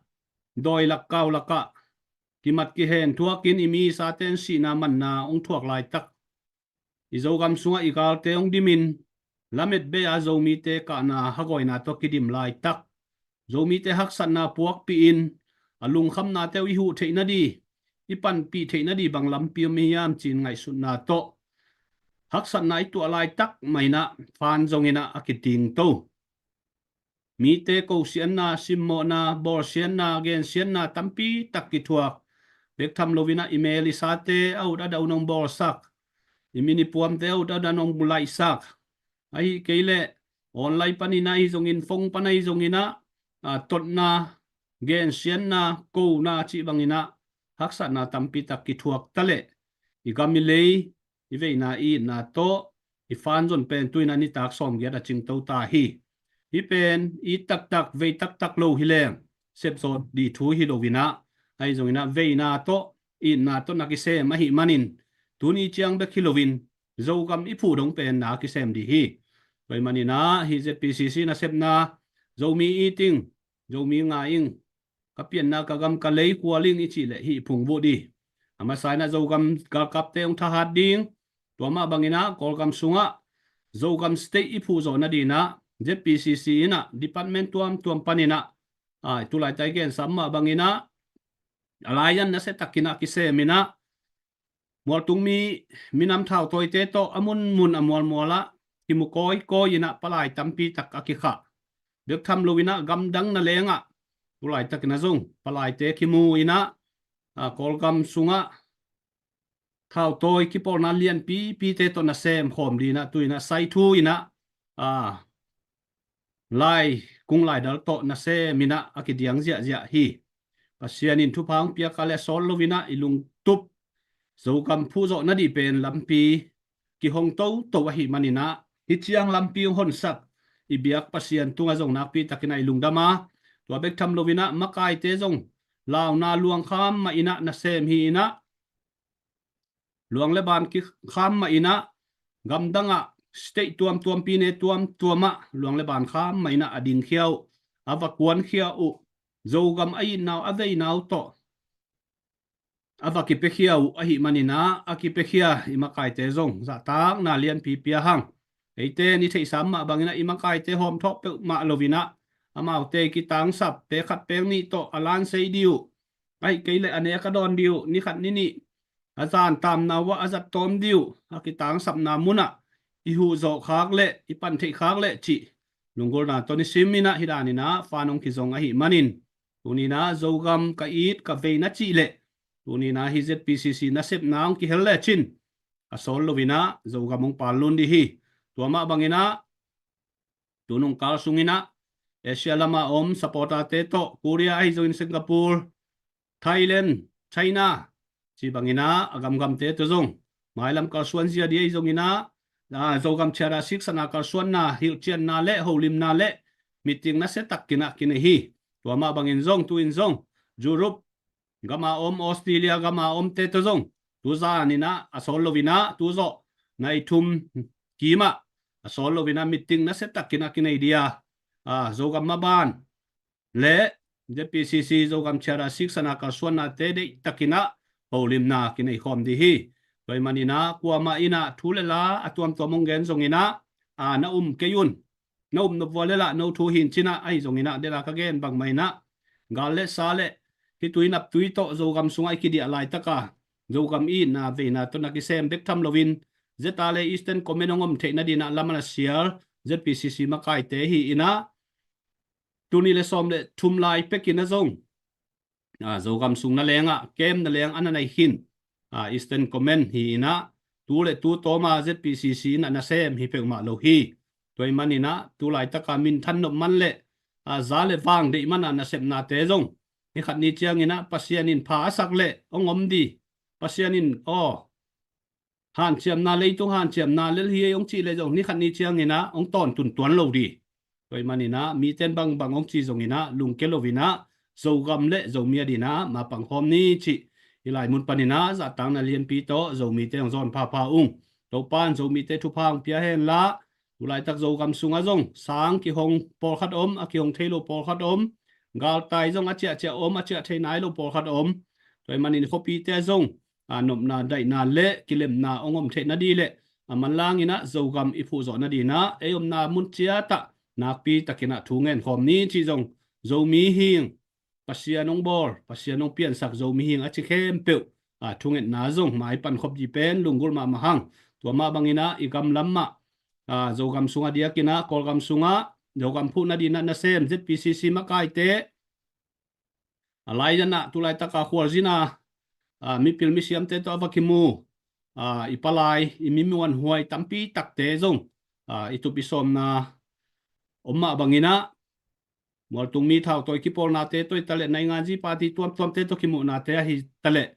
dawi lak kau lakah kimat kihen thuakin i mi i sate in sihna manna hong thuak laitak, i Zogam sungah i galte hong dimin lamet bei-a Zomite kahna hagawina tawh kidim laitak, Zomite haksatna puakpihin a lungkhamnate uh i huh theih nading, i panpih theih nading bang lampi om hiam ci-in ngaihsutna tawh haksatna i tuah laitak mah in ah fund zongin ah a kitingto. Mite kosiatna, simmawhna, bawlsiatna, gensiatna tampi tak kithuak. Bek tham loin ah i mel i sate a ut a dau nong bawlsak, i min i puamte a ut a dau nong laihsak, ahih kei leh online panin ahi zongin, phone pan ahi zongin ah, a, totna, gensiatna, kona cih bangin ah haksatna tampi tak kithuak ta leh i gam i lei, i veina i itna tawh i fund zon pen tu-in ah nitak sawmgiat a cingto ta hi. Hih pen it taktak, vei taktak lo hi leng sepzawh ding thu hi loin ah, ahi zongin ah veina tawh itna tawh na kisem ahih manin tuni ciang bek hi loin Zogam i phuh dong pen na kisem ding hi. Tua ahih manin ah hih Z P C C nasepna, Zomi it ing, Zomi ngai ing, ka pianna ka gam ka lei khual ing i cih leh hih phungvuh ding. A masa in ah Zogam galkapte hong thahat ding, tua mah bangin ah Kawlgam sungah Zogam State i phuh zawh nadingin ah Z P C C in ah department tuamtuam panin ah, a, tulaitak i gen sam mah bangin ah alliance nasia takin ah kisem in ah mualtung mi, minam thautawite tawh a munmun a mualmual ah kimu kawikawi in ah palai tampi tak a kikhah. Bek tham loin ah gamdang na lengah, tulaitak in ah zong palaite kimu in ah, a, Kawlgam sungah thautawi kipawlna lianpipite tawh nasem khawm dingin ah tu-in ah sai thu in ah, a, lai kung laidal tawh nasem in ah a kidiang ziahziah hi. Pasian in thupha hong piak a leh sawl loin ah i lungtup Zogam phuh zawh nading pen lampi kihong toto ahih manin ah hih ciang lampi hong honsak i biak Pasian tungah zong nakpi takin ah i lungdam a, tua bek tham loin ah makaite zong launa luangkham mah in ah nasem hi in ah, luang le ban kikham mah in ah, gamdang ah state tuamtuam, pine tuamtuam ah luang le ban kham mah in ah a dingkhia uh, a va kuankhia uh, Zogam a itna uh, a veina uh tawh a va kipiakhia uh ahih manin ah, a kipiakhia i makaite zong zahtakna lianpi pia hang. Eite in i theihsa mah bangin ah i makaite hawmthawh peuhmah loin ah, amaute kitangsap, pek khat pek nih tawh a lansei ding uh, ahih kei leh a nek a dawn ding uh, ni khat ni nih a zan tamna uh ah a zat tawm ding uh, a kitangsapna munah i huh zawh khak leh, i pan theih khak leh cih lunggulhna tawh nisim in ah hih danin ah fund hong kizong ahih manin, tuni-in ah Zogam ka it ka vei na cih leh, tuni-in ah hih Z P C C nasepna hong kihel lecin a sawl loin ah Zogam hong pallun ding hi. Tua mah bangin ah tunung kal sungin ah Asia lam a om supporter-te tawh, Korea ahi zongin Singapore, Thailand, China, ci bangin ah a gamgamte tawh zong mailam kalsuan zia ding ahi zongin ah, a, Zogam Charter Six-na kalsuanna, hilhcianna le holimna le meeting nasia takin ah kinei hi. Tua mah bangin zong tu-in zong Europe gam a om, Australia gam a omte tawh zong tu zanin ah a sawl loin ah tu zawh nai thum kim ah a sawl loin ah meeting nasia takin ah kinei ding a, a, Zogam maban le Z P C C Zogam Charter Six-na kalsuannate deih takin ah holimna kinei khawm ding hi. Tua ahih manin ah kuamah in ah thu le la a tuamtuam hong gen zongin ah, a, na um kei un, na um nop vua le lah no thu hi in cin ah, ahi zongin ah dela ka gen bangmah in ah gal le sa le khitui naptui tawh Zogam sungah i kidiah laitak a, Zogam i itna veina tawh na kisem bek tham loin, Z R A Eastern Command hong om theih nadingin ah lam a na sial Z P C C makaite hi in ah, tul nih le sawm le thum lai pekin ah zong, a, Zogam sung na lengah camp na leng a na nei khin, a, Eastern Command hi in ah, tu le tu tawm a Z P C C in ah nasem hi peuhmah lo hi. Tua ahih manin ah tu laitak a minthan nop man le, a, za le vang deih man a nasepnate zong ni khat ni ciangin ah Pasian in pha a sak leh hong om ding, Pasian in, aw, hanciamna, leitung hanciamna lel hi ei hong cih leh zong ni khat ni ciangin ah hong tawntun tuan lo ding. Tua ahih manin ah mite in bangbang hong ci zongin ah lungkia loin ah Zogam le Zomi a dinah ma pangkhawm ni cih hih lai mun paninah zahtakna lianpi tawh Zomite hong zawn phapha ung. Topan Zomite thupha hong pia henla, tulaitak Zogam sungah zong sang kihong pawlkhat om, a kihong thei lo pawlkhat om, galtai zong a ciahciah om, a ciah thei nai lo pawlkhat om. Tua ih manin khuapite zong a nopna daihna le kilemna hong om theih nadih le a manlanginah Zogam i phuhzawh nadinah ei omna mun ciatah nakpi takinah thu ngen khawm ni cih zong Zomi hing, Pasian hong bawl, Pasian hong piansak Zomi hing a ci khempeuh a thungetna zong mai pankhop dih pen lunggulh mahmah hang. Tua mah banginah i gamlam mah a Zogam sungah diakinah Kawlgam sungah Zogam phuh nadinah nasem Z P C C makaite a laidanah tulaitaka khualzina a mipil misiamte tawh a va kimu a i palai i mimuanhuai tampi takte zong a i tup i sawmna om mah banginah mualtung mi thautawi kipawlnate tawh hi taleh nainganzi party tuamtuamte tawh kimuhnate ahi taleh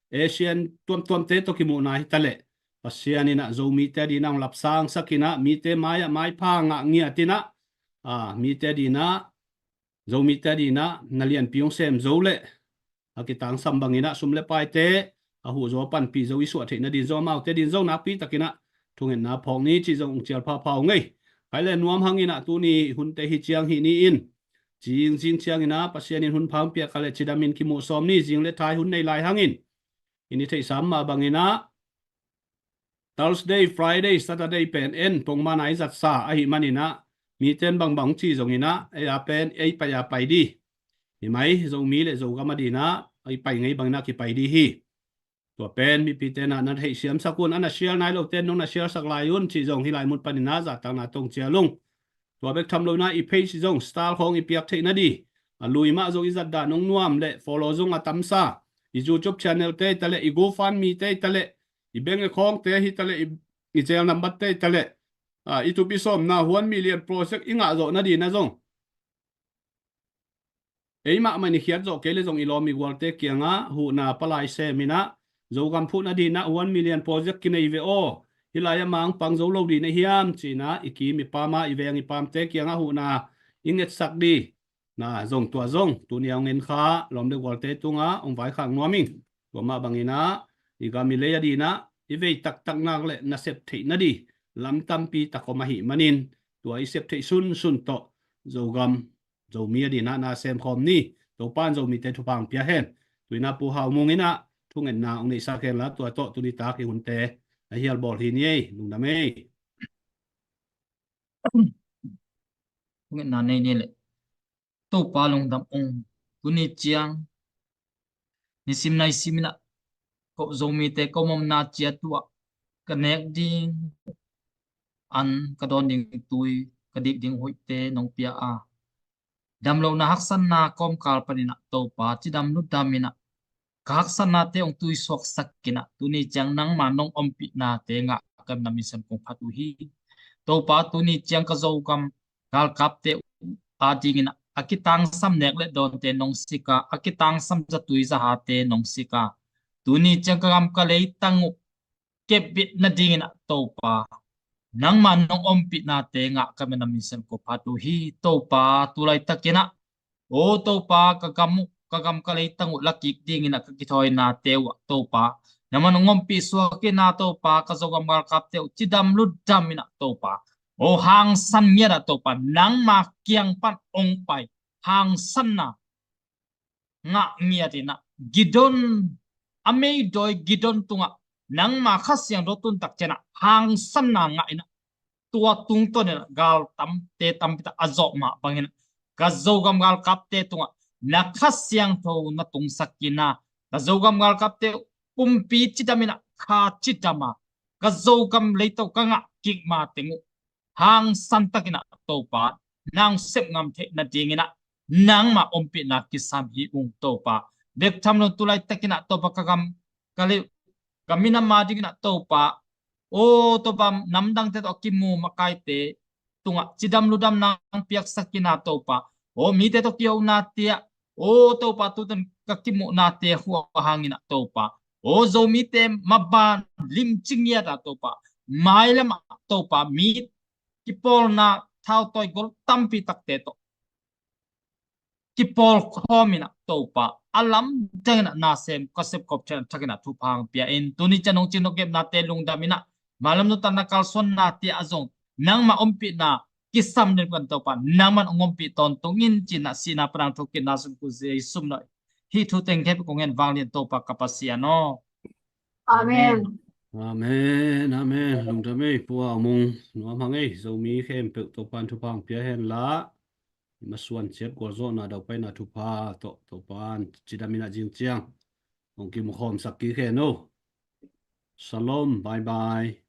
Asian tuamtuamte tawh kimuhna hi taleh Pasian inah Zomite a dinah hong lapsangsakinah mite mai-ah maipha ngah ngiatinah a mite a dinah Zomite a dinah na lianpi hong sem zo leh a kitangsam banginah sum le paite a huh zo a panpih zo i suah theih nadin zong amaute din zong nakpi takinah thungetna phawk ni cih zong ung cial phapha uh ngei. Khai le nuam hanginah tuni hunte hi ciang hih ni in cing zing cianginah Pasian in hun pha hong piak kha le cidamin kimuh sawm ni. Zing le thai hun nei lai hangin i ni theihsa mah banginah Thursday, Friday, Saturday pen en pongmana i zatsa ahi maninah miten bangbang ci zonginah ei a pen ei pai a pai dih hi mai. Zomi le Zogam a dinah ei pai ngei banginah kipai dih hi. Tua pen mipite na na theih siamsak un, a na sial nai lote nong na sialsak lai un cih zong hih lai mun paninah zahtakna tong cial ung. Tua bek tham loinah i page zong style khawng i piak theih nadih a lui mah zong i zatdah nong nuam le follow zong a tamsa i YouTube channel te i taleh i GoFundMe te i taleh i bank account te hi taleh i, i jail number te i taleh a i tup i sawmna one million project i ngah zawh nadinah zong ei mahmah in i khiat zawh kei le zong i lawm i gualte kiangah huhna palai seminah Zogam phuh nadinah one million project kinei ve aw. Hih lai-ah mangpang zo lo dih na hiam cinah i kim i pama i veng i pamte kiangah huhna i ngetsak dih na zong tua zong tuni a hong en kha lawm le gualte tungah hong vaikhak nuam ing. Tua mah banginah i gam i lei a dinah i vei taktak nak le nasep theih nadih lam tampi tak om ahi manin tua i sep theih sunsun tawh Zogam Zomi a dinah na sem khawm ni. Topan Zomite thupha hong pia hen. Tuinah Pu Hau Mung inah thungetna hong neihsak henla tua tawh tuni tak i hunte a hial bawl hi ni ei. Lungdam ei. Thungetna nei ni le Topa lungdam ung. Tuni ciang nisim naisim inah ko Zomite ko momna ciat uh ah ka nek ding an ka dawn ding tui ka dik ding huihte nong pia a damlohna haksatna kawmkal paninah Topa cidam lutdam inah ka haksatnate hong tuisuaksak inah tuni ciang nangma nong ompihnate ngah ka na minsen kong phat uh hi. Topa tuni ciang ka Zogam galkapte uh a dingin a kitangsam nek le dawnte nong sika a kitangsam zatui zahate nong sika tuni ciang ka gam ka leitang uh kepbit nadingin ah Topa nangma nong ompihnate ngah ka mena minsen ko phat uh hi. Topa tulaitak inah o Topa ka gam uh ka gam ka leitang uh lakik dingin ah ka kithawinate uh ah Topa nangma nong ompih suak inah Topa ka Zogam galkapte uh cidam lutdam inah Topa o hangsan ngiat ah Topa nangma kiang pan ong pai hangsanna ngah ngiat inah Gideon a meidawi Gideon tungah nangma Kha Siangtho tuntak cianah hangsanna ngah inah tua tungtawn inah galtamte tampitak a zawh mah bangin ka Zogam galkapte tungah na Kha Siangtho na tungsak inah ka Zogam galkapte pumpi cidam inah kha cidam a ka Zogam leitang ka ngah kik ma teng uh hangsan takin ah Topa nang sep ngam theih nadingin ah nangma ompihna kisam hi ung Topa. Bek tham lo tulai takin ah Topa ka gam ka lei ka minam a dingin ah Topa o Topa namdangte tawh a kimu makaite tungah cidam ludam nang piaksak inah Topa o mite tawh kihona tiah o Topa tutan ka kimuhnate hua hangin ah Topa o Zomite maban limci ngiat ah Topa mailam ah Topa mi kipawlna thautawi gol tampi takte tawh kipawlkhawm in ah Topa, a lamdang in ah nasem ka sepkop ṭhen a thak in ah thupha hong pia in, tuni ciang hong cing nop kepnate lungdam in ah, malam nuntakna kalsuannate ah zong nangmah ompihna kisam den pan Topa, nangman hong ompih tawntung in ci-in ah sihna pan a hong thuk kitna sung ku Jesu min ah hih thu teng khempeuh kong ngen vanglian Topa ka Pasian aw. Amen. Amen, amen. Lungdam ei, Pu Au Mung, nuam hang ei, Zomi khempeuh Topa'n thupha hong pia hen la, i masuan ciat gualzawhna daupaina thupha tawh Topa'n cidam in ah zing ciang hong kimukhawmsak kik hen aw. Shalom, bye bye.